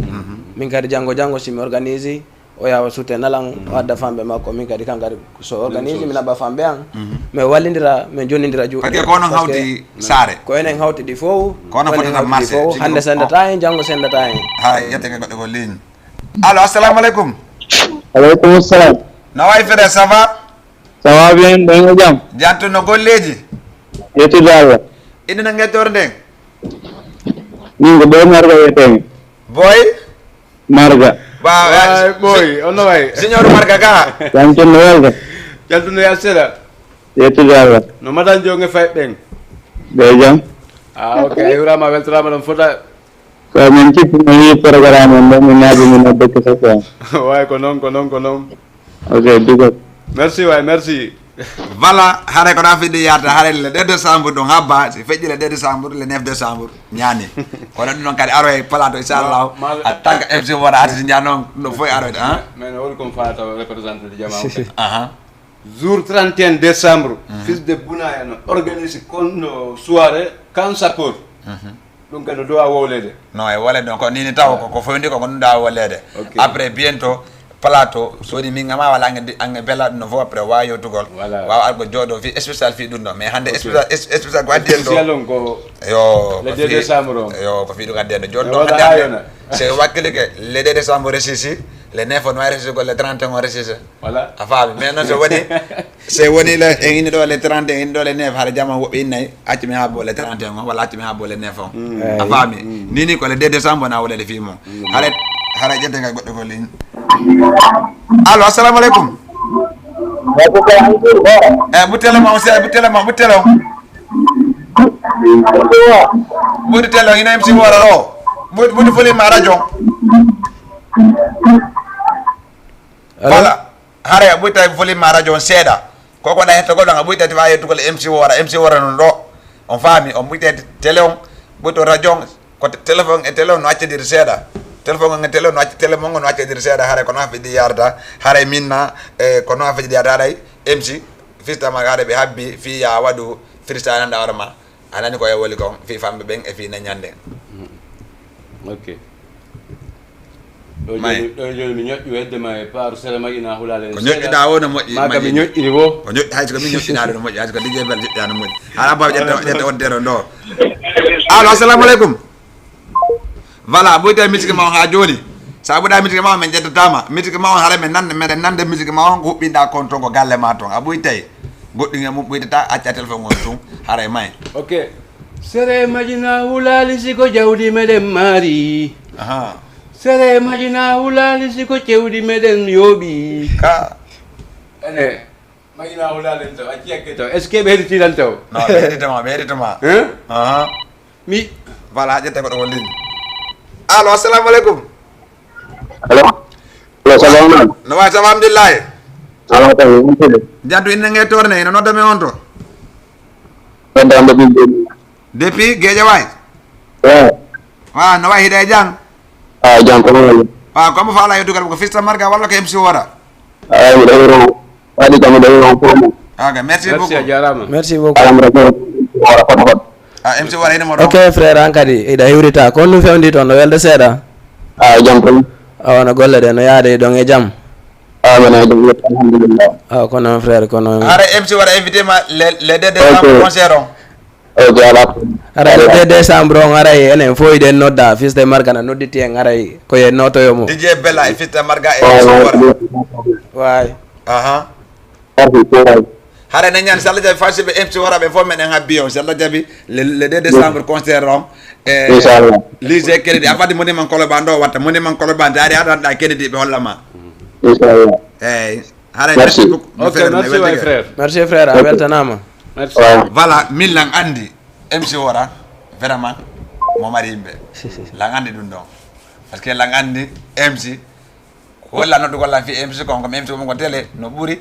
Min kadi janngo, janngo si mi organise, o yawa soutenal an, o adda famɓe makko, min kadi kan kadi so organise, mi naɓa famɓe an. Mi wallidira, min jonnidira juuɗe. Parce que ko onon hawti saare. Ko enen hawti ɗi fof. Ko onon foti tan marché. Hannde sendata en, janngo sendata en. Ha, yette ke goɗɗo ko ligne. Allo, assalamu aleykum. Aleykum salam. No wayi fere, ça va? Ça va bien, ɗon e jam? Jam tun, no golleeji? Yettude Allah. Inde no ngettore nden? Min ko Boy Marga wiyetee mi. Boy? Marga. Waaw, eh, Boy, on no wayi? Junior Marga ka? Jam tun no welde? Jam tun no yaltira? Yettude Allah. No madan jonge fay ɓen? Ɓe jam. Ah, ok, a hiwraama, a weltoraama ɗon fota. Ko min kippino yi programme on ɗo, min naaji min o dëkk sa ko. Waay ko noon, ko noon, ko noon. Ok, big up. Merci waay, merci. Voilà, hare ko ɗa fiɗi yarta, hare le deux décembre ɗum habba, si feƴƴi le deux décembre, le neuf décembre, ñaani. Kono ɗum noon kadi aro e plateau, inchallah. Ma, ma, en tant que M C wona artiste, nja noon, ɗum ɗo fof e aroyde, hein? Mais no woni kon fata représenté de jama o kadi. Aha. Jour trente et un décembre, fils de Bounaya no organise kon no soirée Kan Sapeur. Ɗum kadi no dowa wowleede. Non, e wole ɗon, ko nini taw ko, ko foyndi ko, ko ɗum ɗa wowleede. Ok. Après, bientôt, plateau, so woni min ngama wala ange, ange bela ɗum no fof après, wawa yewtugol. Voilà. Wawa argo jooɗo fi spécial fi ɗum ɗo. Mais hannde spécial, es-, spécial ko addi en ɗo. Spécial on ko yo, le deux décembre on. Yo, ko fi ɗum addi en ɗo. Joni ɗo hannde, hannde, si wakkilike, le deux décembre resisi, le neuf on wawi resisugol, le trente et un on resisi. Voilà. A faami, mais noon so woni, so woni le, en ini ɗo le trente, en ini ɗo le neuf, hara jama woɓɓe innay, accu mi haa bo le trente et un, walla accu mi haa bo le neuf on. Mm. A faami? Mm. Ni ni ko le deux décembre na wala le fimo. Mm. Hara, hara ƴette kay goɗɗo ko ligne. Allo, assalamu aleykum. Wa aleykum salam. Eh, ɓuttu télé ma on, se, ɓuttu télé ma, ɓuttu télé on. Ɓuttu télé on, ina M C Wora ɗo. Ɓuttu, ɓuttu volume ma radio. Allo? Voilà. Haray a ɓuytay volume ma radio on seeɗa. Ko ko ɗa hettogol ɗon, a ɓuytay wawi yettugol M C Wora, M C Wora non ɗo. On faami, on ɓuytay télé on, ɓuyto radio on, ko te-, téléphone e télé on no accadiri seeɗa. Téléphone on e télé on no acca-, télé mon on no accadiri seeɗa, haray ko no hafidi yarda, haray minna, e ko no hafidi yarda, haray M C, fistama haray ɓe habbi, fi ya waɗu, freestyle nanda hoore ma. A nani ko e woli kon, fii famɓe ɓen e fii neñan nden. Mm. Ok. Ɗo may. Jooni, ɗo jooni mi ñoƴƴu hedde ma e paaru sere Maƴina Hulaale. Ko ñoƴƴuɗaa o no moƴƴi, maga mi Maƴina. Ñoƴƴini wo. Ko ñoƴƴi, hay so ko min ñoƴƴinaade no moƴƴi, hay so ko D J Bel joƴƴaa no moƴƴi. Haɗa mbaawi ƴetta, ƴetta on dero ndo. Allo, assalamu aleykum. Voilà, ɓuyta musique ma on haa jooni. Sa ɓuɗa musique ma on, min ƴettataama. Musique ma on hara min nande, meɗen nande musique ma on, ko huɓɓinɗa kon ton ko galle ma ton. A ɓuytay. Goɗɗum e mum ɓuytata, acca téléphone on tun, haray may. Ok. Sere Maƴina Hulaali si ko jawdi meɗen maari. Aha. Sere Maƴina Hulaali si ko cewdi meɗen yooɓi. Ka. Ene, Maƴina Hulaali en taw, a jiyakke taw. Est-ce que ɓe heɗitiran taw? Non, ɓe heɗitama, ɓe heɗitama. Hein? Aha. Mi. Voilà, ƴette goɗɗo ko ligne. Allo, assalamu aleykum. Allo. Allo, ça va, man? No wayi, ça va, alhamdulillahi. Ala tan, on tele. Jam tun, inde nge torne, ino nodda mi on to. Wonde am ɗo ɓiɓɓe. Depuis Guédiawaye? Eh. Wa, no wayi hiɗa e jam? Ah, jam ko non. Wa, ko mo faala yewtugal ko Fista Marga walla ko M C Wora? Ah, mi ɗo wuro. Waɗi kam mi ɗo wuro ko mo. Ok, merci beaucoup. A jarama. Merci beaucoup. Alam rajo. Wara koto koto. Ah, M C Wara ina mo ɗo. Ok, frère, an kadi iɗa hiwrita. Ko honɗum fewndi toon? No welde seeɗa? Ah, jam tan. Awa, no golle ɗe, no yaade ɗon e jam? Ah, mena jam, alhamdulillah. Awa, ko noon, frère, ko noon. Hara M C Wara invité ma le, le deux décembre concert on. Ok, ala. Hara le deux décembre on, haray enen fof iɗen nodda, fils de Marga na nodditi en, haray ko ye notoyo mo. D J Bella e fils de Marga e M C Wara. Waay. Aha. Hara ne ñaan, si Allah jaɓi, fasiɓe M C Wara ɓe fof meɗen habbi on, si Allah jaɓi, le, le deux décembre concert on. E Inchallah. Lycée Kennedy, a fadi monument Colobane ɗo watta, monument Colobane, taari aɗa anɗa Kennedy ɓe hollama. Inchallah. Eyyi. Hara Merci. Merci beaucoup. Ok, merci my frère. Merci, frère, a weltanaama. Merci. Waaw. Voilà, min lan anndi M C Wara, vraiment, mo mari yimɓe. Lan anndi ɗum ɗon. Parce que lan anndi M C, ko holla noddugol lan fi M C kon, comme M C kon ko télé, no ɓuri.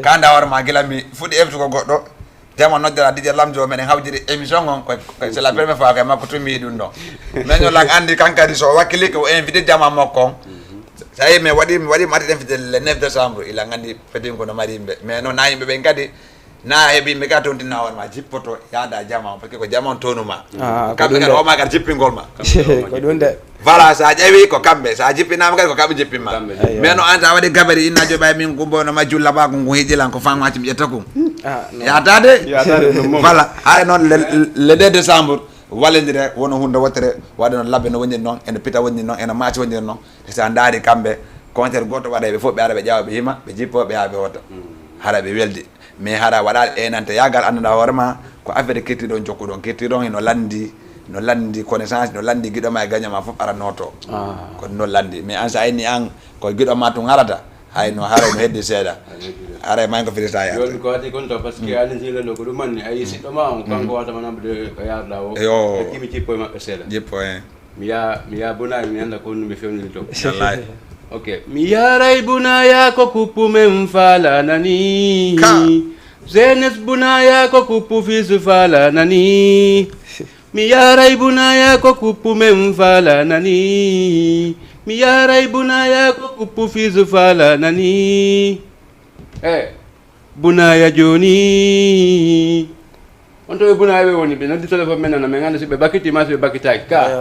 Kanda hoore ma gila mi fuɗi M C ko goɗɗo, jama noddira D J Lamjo, meɗen hawjiri émission on, ko, ko, c'est la première fois que makko tumi ɗum ɗon. Mais no lan anndi kan kadi so wakkili ko invité jama makko on. Sa yi mi waɗi, mi waɗi mati ɗen fitde le neuf décembre, ila nganndi fedin ko no mari yimɓe. Mais non, na yimɓe ɓen kadi, na heɓi yimɓe ka toon tinna hoore ma, jippoto, yaada jama on, parce que ko jama on tonuma. Ah, ko Kamɓe ɗum kadi de. O ma kadi jippingol ma. Ko ɗum de. Voilà, sa ƴeewi ko kamɓe, sa jippinama kadi ko kamɓe jippinma. Kamɓe. Aywa. Mais no an sa waɗi gabari inna joɓa min gumbo no ma julla ba ko ngu hijilan ko fanwaci mi ƴetta kum. Ah, non. Yatade? Yatade, non, non. Voilà, hara noon le, le deux décembre, wallidire wono hunde wottere, waɗa noon labbe no woniri noon, ene pita woniri noon, ene maaci woniri noon. Te sa ndaari kamɓe, concert gooto waɗa, ɓe fof ɓe ara ɓe ƴaawa ɓe hima, ɓe jippo ɓe haa ɓe hoota. Hara ɓe weldi. Mais hara waɗaali enante yaagal annduɗa hoore ma, ko affaire kirtiɗon jokkuɗon, kirtiɗon hino lanndi, no lanndi connaissance, no lanndi giɗo ma e gaño ma fof ara nooto. Ah. Ko no lanndi. Mais an sa inni an ko giɗo ma tun arata, hay no haray no heddi seeɗa. Haray may ko firista ya. Yoni ko waɗi kon to, parce que aɗa jilano ko ɗum anni, a yi siɗɗo ma on, kanko wata mana ɓe ko yarda o. Yo. Kimi jippo e maɓɓe seeɗa. Jippo en. Mi ya, mi ya bona, mi anda ko mi fewndiri to. Wallahi. Ok. Mi yaray bunaya ko kuppu men fala nani. Ka. Zenes bunaya ko kuppu fisu fala nani. Mi yaray bunaya ko kuppu men fala nani. Mi yaray bunaya ko kuppu fisu fala nani. Eh. Bunaya joni. On to ɓe bunaya ɓe woni, ɓe noddi téléphone men nana, men anda si ɓe bakiti ma si ɓe bakitaki ka.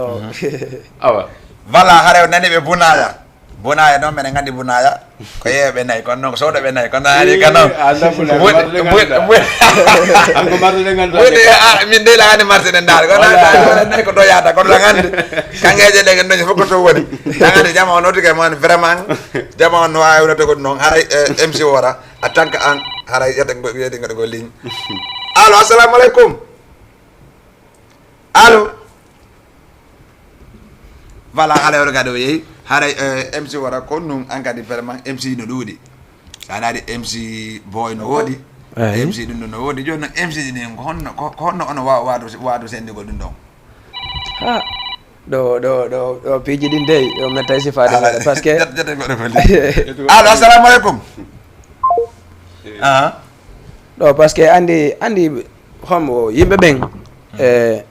Awa. Voilà, hara o nani ɓe bunaya. Bunaya noon, menen nganndi bunaya. Ko yeeɓe nayi, kono noon ko soodo ɓe nayi, kono naani ka noon. Eh, anda bunaya, Woni, marde woni, ganda. woni. An ko marde ganda. Woni, ah, min de laani marse ɗen ndaar. Kono Wala. naani ko doyata, kono lan anndi. Kangeeje ɗe ngen ɗon fof ko to woni. Lan anndi jama on notike mon vraiment. Jama on no waawi wonata ko noon. Haray, eh, M C Wara, a tanka an, haray yata ngo, yata ngo, ngo ligne. Allo, assalamu alaikum. Allo. Voilà, haray o gado yeyi. Haray, eh, M C Wara ko nun an kadi vraiment M C no ɗuuɗi. Sa naati M C Boy no woodi. Eyi. M C ɗum ɗo no woodi. Joni noon M C ji ɗin ko honno, ko, ko honno ono waawa waado, waado sendigol ɗum ɗon? Ha. Ɗo, ɗo, ɗo, ɗo piiji ɗin dey, ɗo mettay sifaade seeɗa, parce que Jat-, jat-, goɗɗo ko ligne. Allo, assalamu alaikum. Ah. Ɗo, parce que anndi, anndi hombo yimɓe ɓen, e,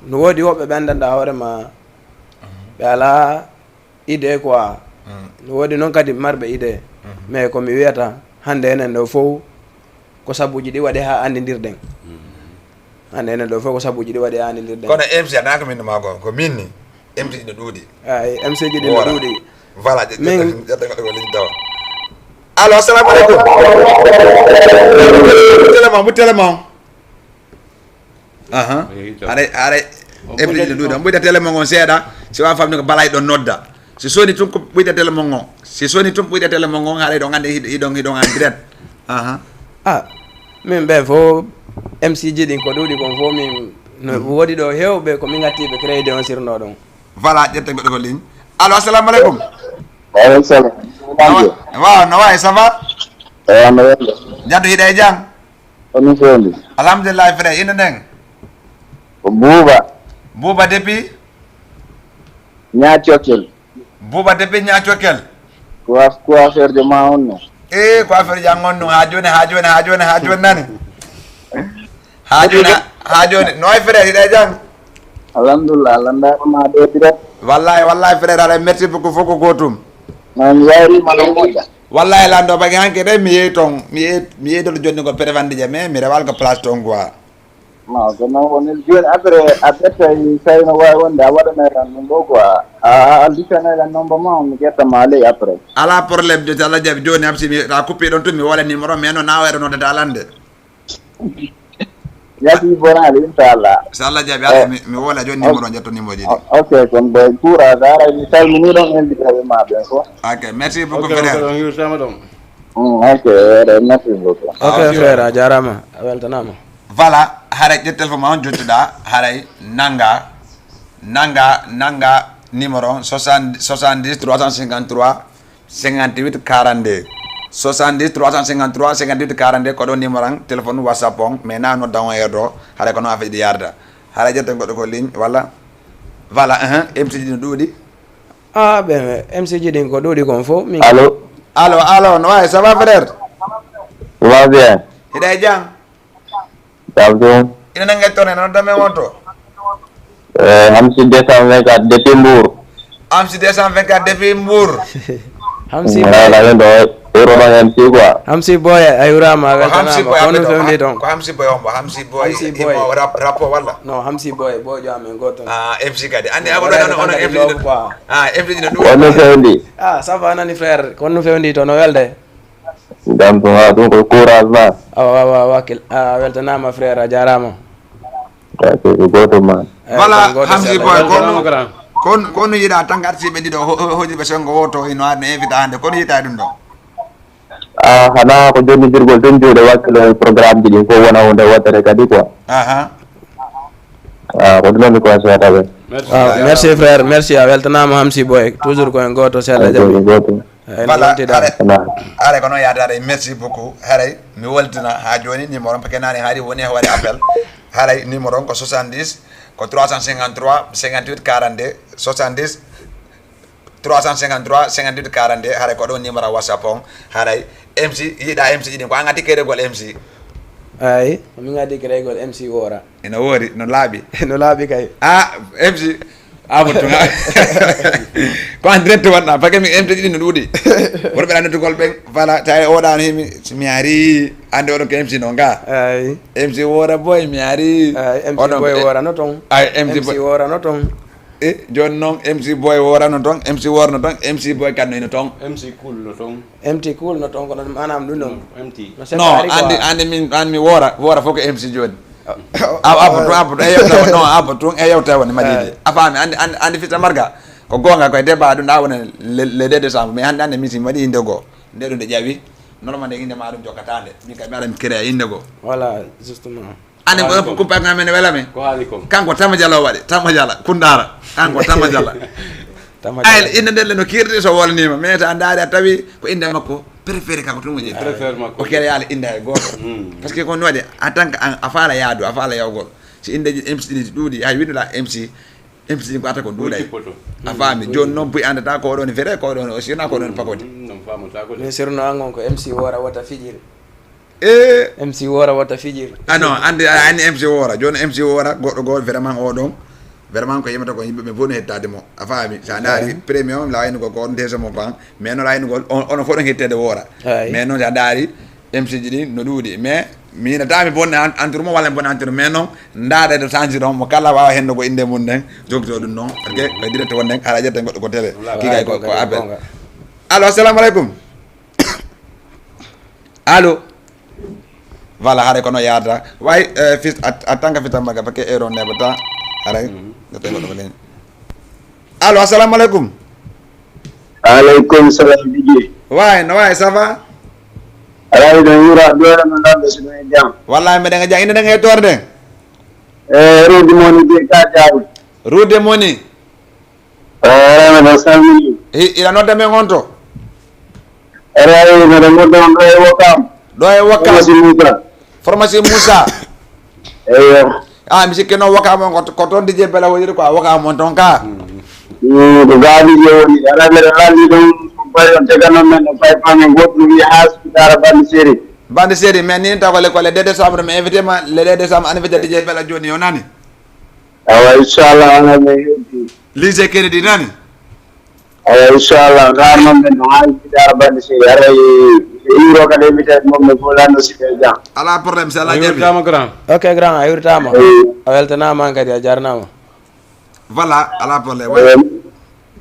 no woodi woɓɓe ɓe anndanɗaa hoore ma, ɓe alaa idée quoi. No woodi noon kadi marɓe idée. Mais ko mi wiyata, hannde enen ɗo fof, ko sabuuji ɗi waɗi haa anndindirɗen. Hannde enen ɗo fof, ko sabuuji ɗi waɗi haa anndindirɗen. Kono M C, a naka min ma ko, ko min ni, M C ji no ɗuuɗi. Ay, M C ji ɗi no Wora. Ɗuuɗi. Voilà, Min- ƴetta ko ligne tawa. Allo, assalamu alaikum. Téléphone, bu téléphone. Aha. Aray, aray. M C ji no ɗuuɗi. On ɓuyda téléphone on seeɗa. Si wa famni ko balay ɗon nodda. Si soni tun ko ɓuyda téléphone on. Si soni tun ɓuyda téléphone on, haray ɗon ande hiɗon, hiɗon en direct. Aha. Ah, min ɓe fof M C ji ɗin ko ɗuuɗi kon fof min no woodi ɗo heewɓe ko min ngatti ɓe créé on sirno ɗon. Voilà, ƴetten goɗɗo ko ligne. Allo, assalamu alaikum. Waaleykum salam. Awa, waaw, no wayi, ça va? Ewa, no wonde? Jaddu hiɗa e jam? Ko mi fondi. Alhamdulillah, frère, inde nden? Ko Buuba. Buuba depuis? Ñaa Cokkel. Buuba depuis Ñaa Cokkel. Ko af-, ko affaire de ma on no. E, ko affaire jam on no, ha joni, ha joni, ha joni, ha joni nani. Ha joni, ha joni. No wayi, frère, hiɗa e jam? Alhamdulillah, Allah ndaarama ɗo direct. Wallahi, wallahi, frère, aɗa merci beaucoup, fof ko gotum. Ma mi yawrima no moƴƴa. Wallahi, lanndo bagi hanke de, mi yehi toon, mi yehi, mi yehi toon jonni ko prévendija, mais mi rewal ko place toon quoi. Non, ko noon woni. Jooni après, a ɓettay, tawi no waawi wonde a waɗanay lan ɗum ɗo quoi. A, a, a lisanay lan nomba ma, mi ƴetta ma ley après. Alaa problème, de, so Allah jaɓi. Jooni, am si mi, a kuppi ɗoon tun, mi woola numéro, mais noon na wayro noon de, ta lande. Yalti bonaali, inchallah. So Allah jaɓi, Allah, mi, mi woola jooni numéro, njetto numéro ji ɗi. O-, ok, kon boy, courage. Haray mi salmini ɗon invité ɓe ma ɓen fof. Ok, merci beaucoup, ok, frère. Ok, on yurtama ɗon. Mm, ok, haray, merci beaucoup. Ok, ah, ok, frère, a jaaraama, a weltanaama. Voilà, haray ƴettel fof ma on jottuɗa, haray nanga, nanga, nanga numéro on, soixante, soixante-dix, trois cent cinquante-trois, cinquante-huit quarante-deux. Soixante-dix, trois cent cinquante-trois, cinquante-huit quarante-deux, ko ɗo numéro an téléphone WhatsApp on, mais na nodda on heure ɗo, haray ko noon affaire ji ɗi yarda. Haray ƴetten goɗɗo ko ligne, walla? Voilà, hein, M C ji no ɗuuɗi. Ah, ɓe M C ji ɗin ko ɗuuɗi kon fof. Min allo? Allo, allo, no wayi, ça va, frère? Ça va bien. Hiɗa e jam? Jam toon. Ina nanngee toon, ina nodda men wonto? Eh, Hamsi deux cent vingt-quatre depuis Mbour. Hamsi deux cent vingt-quatre depuis Mbour. Hamsi boy. Voilà, ɓen ɗo, ɓe ɗo M C quoi. Hamsi boy, a yuraama, a weltanaama. Ko Hamsi boy, ko honno fewndi toon? Ko Hamsi boy on, Hamsi boy, Hamsi boy. Imo rap, rap o walla? Non, Hamsi boy, boy jo amen gooto. Ah, M C kadi. Andi, ah, awa ɗo, ɗo, ɗo, M C ɗo. Quoi. Ah, M C ɗo ɗum. Honno fewndi? Ah, ça va, nani frère? Ko honno fewndi toon, no welde? Jam toon, ah, ɗum ko courage ma. Awa, awa, awa, kil-, ah, weltanaama frère, a jaaraama. Ok, ko gooto ma. Eh, voilà, ko gooto Hamsi boy, kono, kono, kono yiɗa tan arsiiɓe ɗiɗo, ho-, ho-, hoji ɓe sengo woto, ino arde invité hannde, kono yiɗa ɗum ɗo? Ah, hana ko jonnidirgol tan juuɗe wakkilo e programme ji ɗin fof wona wonde wootere kadi quoi. Aha. Ah, ko ɗum ɗon mi conseillata ɓe. Merci. Ah, merci frère, merci, a weltanaama Hamsi boy, toujours ko en gooto, si Allah jaɓi. Ko gooto. Eyi, voilà, no wonti ɗa? Haray, haray ko noon yaade, haray, merci beaucoup. Haray, mi weltina haa jooni numéro on, parce que naane haari woni e waɗi appel. Haray numéro on ko soixante-dix, ko trois cent cinquante-trois, cinquante-huit quarante-deux, soixante-dix, trois cent cinquante-trois, cinquante-huit quarante-deux. Haray ko ɗon numéro WhatsApp on. Haray M C, yiɗa M C ji ɗin, ko an addi keɗegol M C? Eyi, ko min addi keɗegol M C Woora. Ina woori, no laaɓi. No laaɓi kay. Ah, M C, Amadou Tounga. Ko en direct wonɗa, parce que min M C ji ɗin no ɗuuɗi. Worɓe ɗan noddugol ɓen, voilà, tawi oɗa no himi, so mi ari, ande oɗon ko M C no nga. Ay. M C Woora boy, mi ari. Ay, M C oɗon boy ko e-, woorano toon. Ay, M C M C boy. Woorano toon. E, jooni noon, M C boy woorano toon, M C woorano toon, M C boy kadi no ino toon. M C cool no toon. M T cool no toon, kono maanaam ɗum ɗon. No, M T. No, andi, andi min, an mi woora, woora fof ko M C jooni. Oh. Abba tun, abba tun, e yewta woni, non, abba tun, e yewta woni, Madidi. Eh. A faami, andi, andi, andi Fita Marga, ko goonga koye débat ɗum ɗa woni le, le deux décembre, mais hannde, hannde, min si mi waɗi innde goo, nde ɗum nde ƴawi, normalement nde innde ma ɗum jokkata nde, min kadi mi ara mi créé innde goo. Voilà, justement. Andi ko ɗon ko kuppatna men wela men. Ko haali kon. Kanko Tama Jala o waɗi, Tama Jala, Kundara, kanko Tama Jala. Tama Jala. Ay, innde nden le no kirdi so wolnima, mais ta ndaari a tawi ko innde makko. Préféré kanko tun woni. Préféré makko. O kere yaala innde hay gooto. Mm. Parce que ko no waɗi, en tant que an, a faala yaadu, a faala yawgol. Si indeji M C ɗi ɗuuɗi, hay windoɗa M C, M C ɗi ko ata ko ɗuuɗay. A faami? Jooni noon buy andata ko oɗon fere, ko oɗon aussi, na ko oɗon pakodi. Mm, non faamata ko de. Mais sirno an on ko M C Woora wota fijir. E M C Woora wota fijir. Ah non, andi, a andi M C Woora. Jooni M C Woora, goɗɗo goo, vraiment oɗon. Vraiment ko yimata ko yimɓe ɓe fof no hettaade mo. A faami? Sa ndaari premier on, laawino ko, ko on deuxième on ko an. Mais no laawino ko on, onon fof ɗon hettede Woora. Ay. Mais noon sa ndaari, M C ji ɗi no ɗuuɗi. Mais mi ina taami bonne en-, entre mo walla bonne entre, mais noon ndaara ɗo sanji ɗon, mo kala waawa henndugo innde mum nden, jogito ɗum noon. Parce que ko direct won nden, hara ƴetten goɗɗo ko télé. Wallaahi, kikay ko, ko appel. Gonga. Allo, assalamu aleykum. Allo. Voilà, haray kono yaata. Way, eh, fis, at-, attanga fita maga, parce que heure on neɓata. Haray, mhm, no tawi goɗɗo ko leñi. Allo, assalamu aleykum. Aleykum salam, Didi. Way, no way, ça va? Alay, no yura, ɗo no ɗon, si ɗon e jam. Wallahi, mbeɗen e jam. Inde nden e torde? Eh, Rudi Moni de ka jaabi. Rudi Moni. Eh, Rama, no salmini. Hi-, ina nodda men on to? Eray, mbeɗa nodda on ɗo e Wokam. Ɗo e Wokam. Pharmacie Moussa. Pharmacie Moussa. Eyyo. Ah, mi sikki noon Wokam on ko, ko toon D J Bella woniri quoi, Wokam on toon ka. Mm, ko Gaali je woni. Ala mbeɗa landi ɗum, ko payi on teganon men, no payi pamen goɗɗum wi haa sipitara Bandi Seri. Bandi Seri, mais ni taw ko le, ko le deux décembre, mi invité ma, le deux décembre, anniversaire D J Bella jooni, o nani? Awa, inchallah, ala men heddi. Lycée Kennedy nani? Eyi, inchallah, ngarno men no haaji Dara Bandi Sey, aray, e wuro kadi invité mon, mi fof lanndo si ɓe jam. Ala problème, si A Allah jaɓi. Yurtaama grand. Ok, grand, a yurtaama. A weltanaama an kadi, a jarnaama. Voilà, ala problème. Eyi,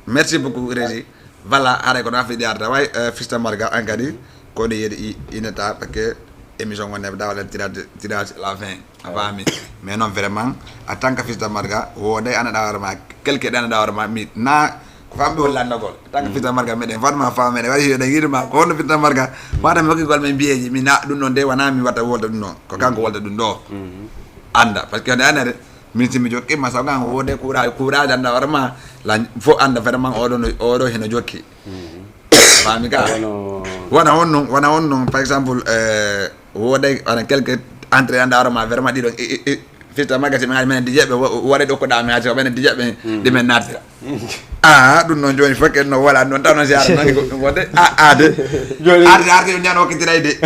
Merci beaucoup, Régie. Voilà, haray ko no affaire yarata. Way, euh, Fista Marga, an kadi, ko nde yeɗi inata, parce que émission on, on va tirage, tirage à la fin. A faami. Mais non, vraiment, en tant que Fista Marga, wo day anada warma, quelque day anada warma, mi na, ko famɓe o landagol. En tant que Fista Marga, meɗen vraiment faami, meɗen waɗi, yo ɗen yiɗuma, ko honno Fista Marga, wata mi hokkigol men mbiyeji, mi na, ɗum noon de, wona mi watta wolta ɗum noon. Ko kanko wolta ɗum ɗo. Anda, parce que on est honnête, min si mi jokkima, saw kan wode courage, courage anda warma, la, fo anda vraiment oɗo no, oɗo hino jokki. Faami ka? Wano Wona on non, wona on non, par exemple, euh, woday, wona quelque entrée anda warma, vraiment ɗiɗon, i, i, i, Fista Marga si mi haali men dijeɓe, woɗay ɗo ko ɗa mi haali, ko ɓen dijeɓe, ɗi men nattira. Ah, ɗum noon jooni fof ken no wala noon taw noon si ara noon ko ɗum wonde. Ah, ah, de. Jooni Arde, arde, yo ñaan okkitiray de.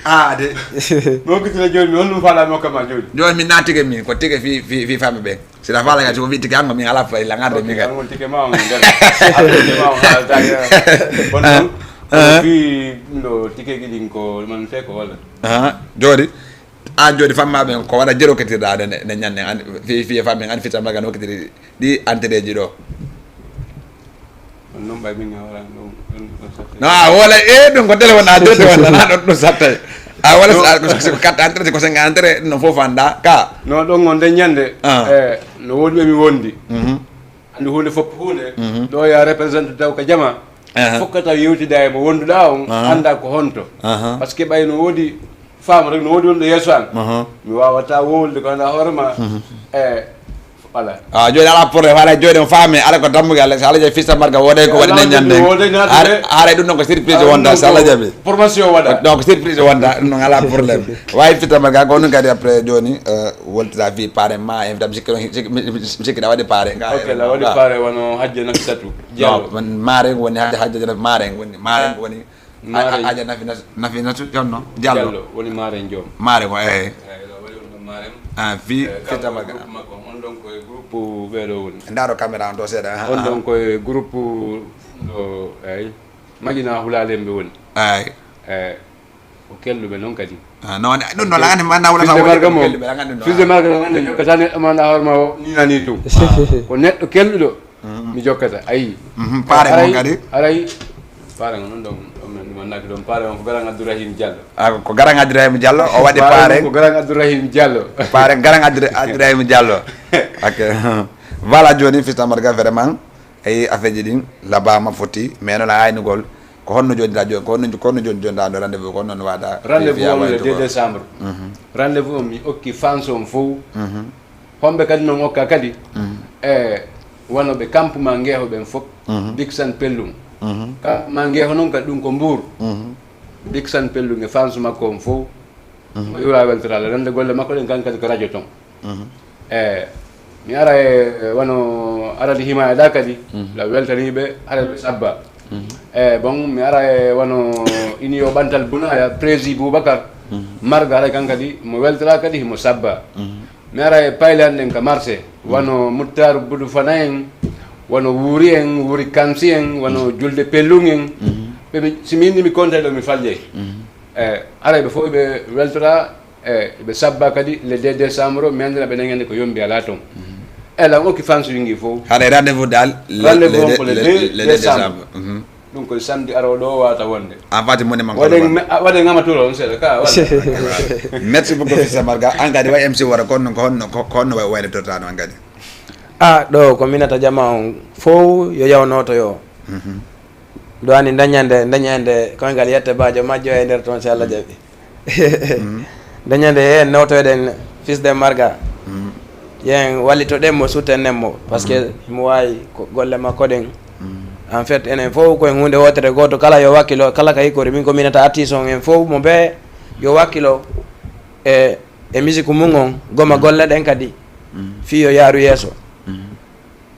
Ah, de. Mi hokkitira jooni mi honɗum faala mi hokkama jooni. Jooni mi nattike min, ko tike fi, fi, fi famɓe ɓen. Si la faala kadi, si ko wi tike an ko min ala fay la ngarde min kadi. An won tike ma on nder. An won tike ma on haalata. Kono noon, kono fii ɗum ɗo tikeji ɗin ko man fee ko walla? Ah, jooni, an jooni famma ɓen ko waɗa jero kettirɗa ne, ne, ne ñande, an, fi, fi famɓe an Fista Marga no kettiri ɗi entrée ji ɗo. On noon ɓay min mi horan ɗum ɗum ɗum satte. No, a wala, e, ɗum ko téléphone a direct walla na ɗon ɗum sattay. A wala, so, so, so carte entrée, ko cinq entrée, ɗum fof anda, ka. No ɗon on nden ñande. Ah. E, no woodi ɓe mi wondi. Mhm. Anndi huunde fof huunde. Mhm. Ɗo ya représente taw ko jama. Aha. Fokkata yewtida e mo wonduɗa on, Aha. anda ko honto. Aha. Parce que ɓay no woodi faamu rek, no woodi wonɗo yeeso an. Aha. Mi wawata wowlude ko anda hoore ma. E, voilà. Ah, jooni ala problème, ala jooni on faami, ala ko dammugal, so ala je Fista Marga woday ko waɗi ne ñande. Haray ɗum noon ko surprise wonda, so Allah jaɓi. Promotion waɗa. Donc surprise wonda, ɗum noon ala problème. Wawi Fista Marga ko ɗum kadi après jooni, euh, woltira fi pare ma, en tam sikki, sikki, sikki ɗa waɗi pare. Ok, la waɗi pare wano Hajja Nafisatu Diallo. Mare woni Hajja, Hajja Naf-, mare woni, mare woni. Mare. Hajja Nafi, Nafi, Nafinatu Jonno Diallo. Woni mare joom. Mare ko, eh. Eyi, la waɗi on ɗon mare. Ah, fi, Eh, Fista kanko Marga. Groupe makko, on ɗon koye groupe ɓeɗo woni. Ndaro caméra on to seeɗa. Ah, On ah. ɗon koye groupe ɗo, eyi. Majina hulalemɓe woni. Ay. E, ko kelɗuɓe noon kadi. Ah, non, ɗum noon lagani ma na wala Fils de wala Marga mo. kelɗuɓe lagani ɗum. Fils de Marga mo, ande jokkata neɗɗo ma na hoore ma o ni nani tum. Ko neɗɗo kelɗuɗo mi jokkata, ayi. Mhm, pare Aray, mon kadi. Aray. Pare on ɗon ɗon ɗon men ɗum annaki ɗon pare on ko Garan Abdourahim Diallo. Ah, ko Garan Abdourahim Diallo o waɗi Pare pare. on ko Garan Abdourahim Diallo. Pare Garan Abdou-, Abdourahim Diallo. Ok. Voilà jooni Fista Marga vraiment. Eyi, affaire ji ɗin labama foti, mais noon a aynugol. Ko honno joni da joni, ko honno, ko honno joni joni da no rendez-vous, ko honno no wada? Rendez-vous Fiya on le waylugo. deux décembre. Mhm. Rendez-vous on mi okki fans on fof. Mhm. Homɓe kadi noon okka kadi. Mhm. E wano ɓe campement ngeeho ɓen fof. Mhm. Biksan Pellum. Mhm. Campement ngeeho noon kadi ɗum ko Mbour. Mhm. Biksan Pellum e fans makko on fof. Mo iwra weltorale rende golle makko ɗen kan kadi ko radio ton. Mhm. E mi ara e e wano aradi hima e ɗa kadi. La weltaniɓe hara ɓe sabba. E bon mi ara e wano iniyo ɓantal bunaya prési Boubacar. Marga hara kan kadi mo weltara kadi himo sabba. Mi ara e payle an ɗen ka marché wano Muttar Budu Fana en, wano Wuuri en, Wuuri Kamsi en, wano Julde Pellung en. Ɓe mi- si mi inni mi konta ɗo mi faljay. E ara ɓe fof ɓe weltora e ɓe sabba kadi le deux décembre mi andina ɓe nangende ko yombi ala ton. E lan okki fansu wingi fof. Haɗa e rendez-vous dal le, Rendez-vous le, on ko le le, deux le deux décembre. Décembre. Mhm. Ɗum koye samedi aroɗo o wata wonde. En fait moni man ko Waɗen ɗum. me- a- waɗen amaturo on seeɗa ka wala. Merci beaucoup Fista Marga. An kadi way M C wara ko honno, ko honno, ko honno way wayde tottano an kadi. A ɗo ko minata jama on fof yo yawnoto yo. Ɗo ani dañande dañande koyngal yette bajo majjo e nder toon si Allah jaɓi. Dañande heen newtoyɗen fils de Marga. Yen wallitoɗen mo sutten mo parce que himo wawi ko golle makko ɗen. En fait enen fof koye hunde wotere goto kala yo wakkilo kala ka hikkori min ko minata artiste on en fof mo ɓe yo wakkilo e e musique mum on goma golle ɗen kadi fii yo yaaru yeeso.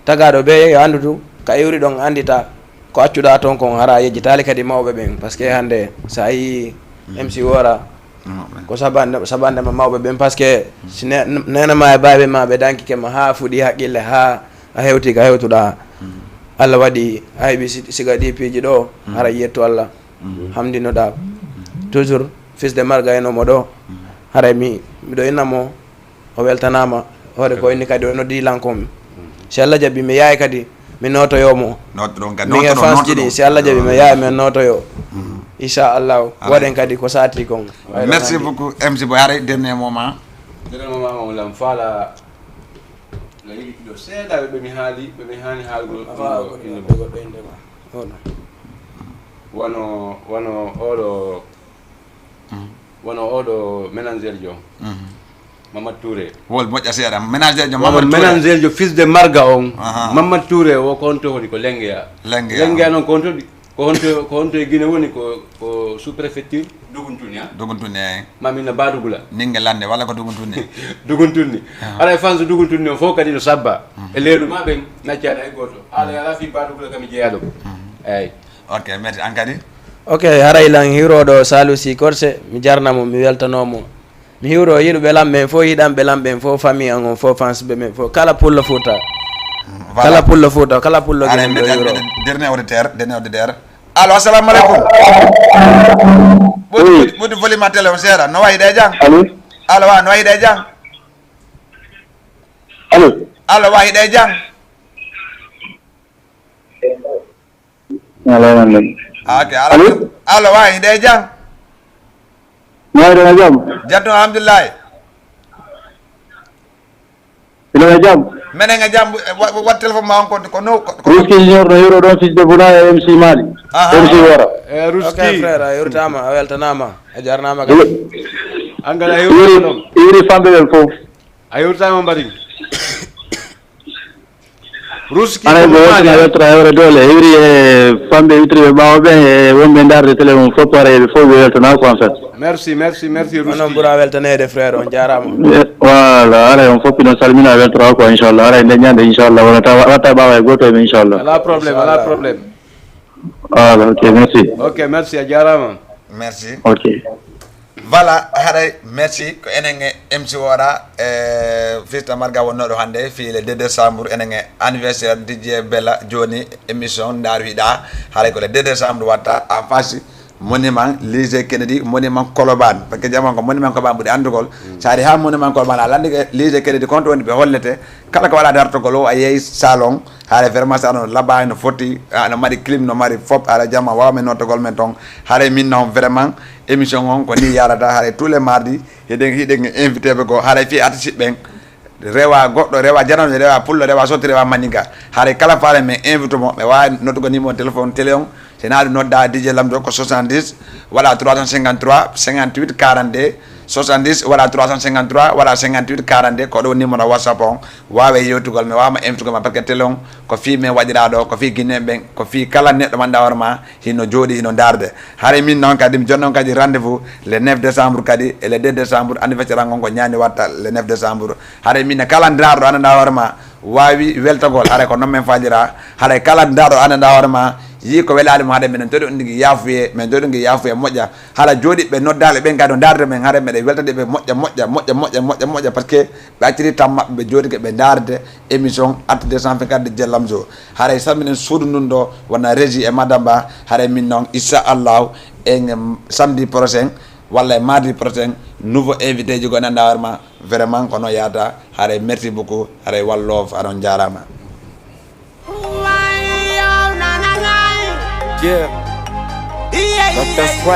Tagaaɗo bee yo anndu du ka iwri ɗon anndita ko accuɗaa toon kon hara yejjitaali kadi mawɓe ɓen parce que hannde so a yii M C wora ko sabande sabande ma mawɓe ɓen parce que si neene ma e baayɓe ma ɓe dankike ma haa fuɗi haqqille haa a hewti ka hewtuɗaa Allah waɗi a heɓi si- siga ɗi piiji ɗo, hara yettu Allah. Hamdinoɗa. Toujours, fils de Marga en omo ɗo. Haray mi, miɗo inna mo, o weltanaama. Hoore ko inni kadi, o noddi lan kon. Si Allah jaɓi, mi yaay kadi, mi nootoyo mo. Min e fans ji ɗi, si Allah jaɓi, mi yaay, mi nootoyo. Inchallahu. Waɗen kadi ko saati kon. Merci beaucoup, M C Boy. Haray, dernier moment. Dernier moment, on lam fala. No yigi ɗo seeɗa ɓe mi haali, ɓe mi haani haalgol. Wano, wano oɗo, wano oɗo ménageur jo. Mamadou Touré. Wol moƴƴa seeɗa. Ménageur jo Mamadou Touré. Ménageur jo, fils de Marga on. Mamadou Touré o ko honto woni? Ko Lengeya. Lengeya. Lengeya noon ko honto ɗi? Ko honto, ko honto e Guinée woni? Ko, ko sous-préfecture Duguntuni, ha? Duguntuni, eyi. Ma min no Badugula. Ninge lande, walla ko Duguntuni? Duguntuni. Aɗa e fanso Duguntuni o fof kadi no sabba. E leeɗu ma ɓen, naccaɗa e gooto. Aɗa yala fi Badugula kam e jeeyaɗo. Eyi. Ok, merci. An kadi? Ok, haray lan hiroɗo Salou Sy Korse, mi jarna mo, mi weltano mo. Mi hiwro yiɗuɓe lan ɓen fof, yiɗanɓe lan ɓen fof, famille an on fof, fans ɓe ɓen fof, kala pullo Fouta. Kala pullo Fouta, kala pullo Guinée, miɗo hiwro. Dernier auditeur, dernier auditeur. Allo, assalamu aleykum. Ɓoodi, ɓoodi, ɓoodi volume a télé on seeɗa. No wayi ɗe jang? Allo. Allo, wa, no wayi ɗe jang? Allo. Allo, wa, hiɗe jang? Allo, allo. Ok, allo. Allo, wa, hiɗe jang? No wayi ɗe jam? Jatno, alhamdulillahi. Ina e jam? Menen e jam, wa- wa- wat téléphone ma on ko ko no ko- ko- Ruski Junior no hiwro ɗon fils de Bouna e M C Mali. Aha. M C Wara. Eh, Ruski. Ok, frère, a yurtama, a weltanama, a jarnama kadi. Angala hiwro ɗon. Hiwri famɓe ɓen fof. A yurtama mbari. Ruski. Ana ko ɓe weltana, weltana hewre doole, hiwri e famɓe witri ɓe ɓawo ɓen e wonɓe darde télé mum fof, pare ɓe fof ɓe weltana ko en fait. Merci, merci, merci, Ruski. Onon ɓura weltaneede, frère, on jaaraama. Eh, voilà, aray on fof ino salmina weltoro ko inchallah, aray nde ñande inchallah wonata watta ɓawa e goto e ɓe inchallah. Ala problème, ala problème. Voilà, ok, merci. Ok, merci, a jaaraama. Merci. Ok. Voilà, haray merci ko enen e M C Wora e fista marga wonnooɗo hannde fii le deux décembre, enen e anniversaire D J Bella jooni émission Ndaaru Hiɗa, haray ko le deux décembre watta en face monument Lycée Kennedy, monument Colobane, parce que jaman ko monument Colobane ɓuri anndugol. So ari haa monument Colobane a lanndike Lycée Kennedy, kon to woni ɓe hollete kala ko waɗa dartogol o a yehi salon. Haray vraiment so ano laɓaani no foti, ano mari clim, no mari fop, haray jamma wawa men nottogol men toon. Haray min noon vraiment émission on ko ni yarata, haray tous les mardis hiɗen hiɗen invité ɓe goo, haray fii artiste ɓen rewa goɗɗo, rewa janano, rewa pullo, rewa sotti, rewa maniga. Haray kala faale men invité mo, ɓe wawi nottugo numéro téléphone télé on. Si na ɗum nodda D J Lamdo ko soixante-dix, waɗa trois cent cinquante-trois, cinquante-huit quarante-deux, soixante-dix, waɗa trois cent cinquante-trois, waɗa cinquante-huit quarante-deux, ko ɗo numéro WhatsApp on. Wawe yewtugol, mi wawama invitugol ma, parce que télé on ko fii men waɗiraɗo, ko fii Guinéen ɓen, ko fii kala neɗɗo manda hoore ma hino jooɗi, hino darde. Haray min noon kadi, mi jonni on kadi rendez-vous le neuf décembre kadi, e le deux décembre, anniversaire an on ko ñaani watta le neuf décembre. Haray min ne kala darɗo ananda hoore ma wawi weltogol, haray ko noon men faalira. Haray kala darɗo ananda hoore ma yi ko welali mo, haray minen toɗi on ɗigi yafuye, min toɗi on ɗigi yafuye moƴƴa. Hara jooɗiɓe noddaɓe ɓen kadi o darde men, haray meɗen weltaniɓe moƴƴa, moƴƴa, moƴƴa, moƴƴa, moƴƴa, moƴƴa, parce que ɓe acciri tan maɓɓe, ɓe jooɗike ɓe darde émission Actu deux cent vingt-quatre de Jellamzo. Haray salminen suudu ndun ɗo, wona régie e madame ba, haray min noon, inchallahu, en, em, samedi prochain, walla e mardi prochain, nouveau invité ji goo nanda hoore ma, vraiment ko noon yahata. Haray merci beaucoup, haray one love, haray on jaaraama. Yeah. Doctor Strike.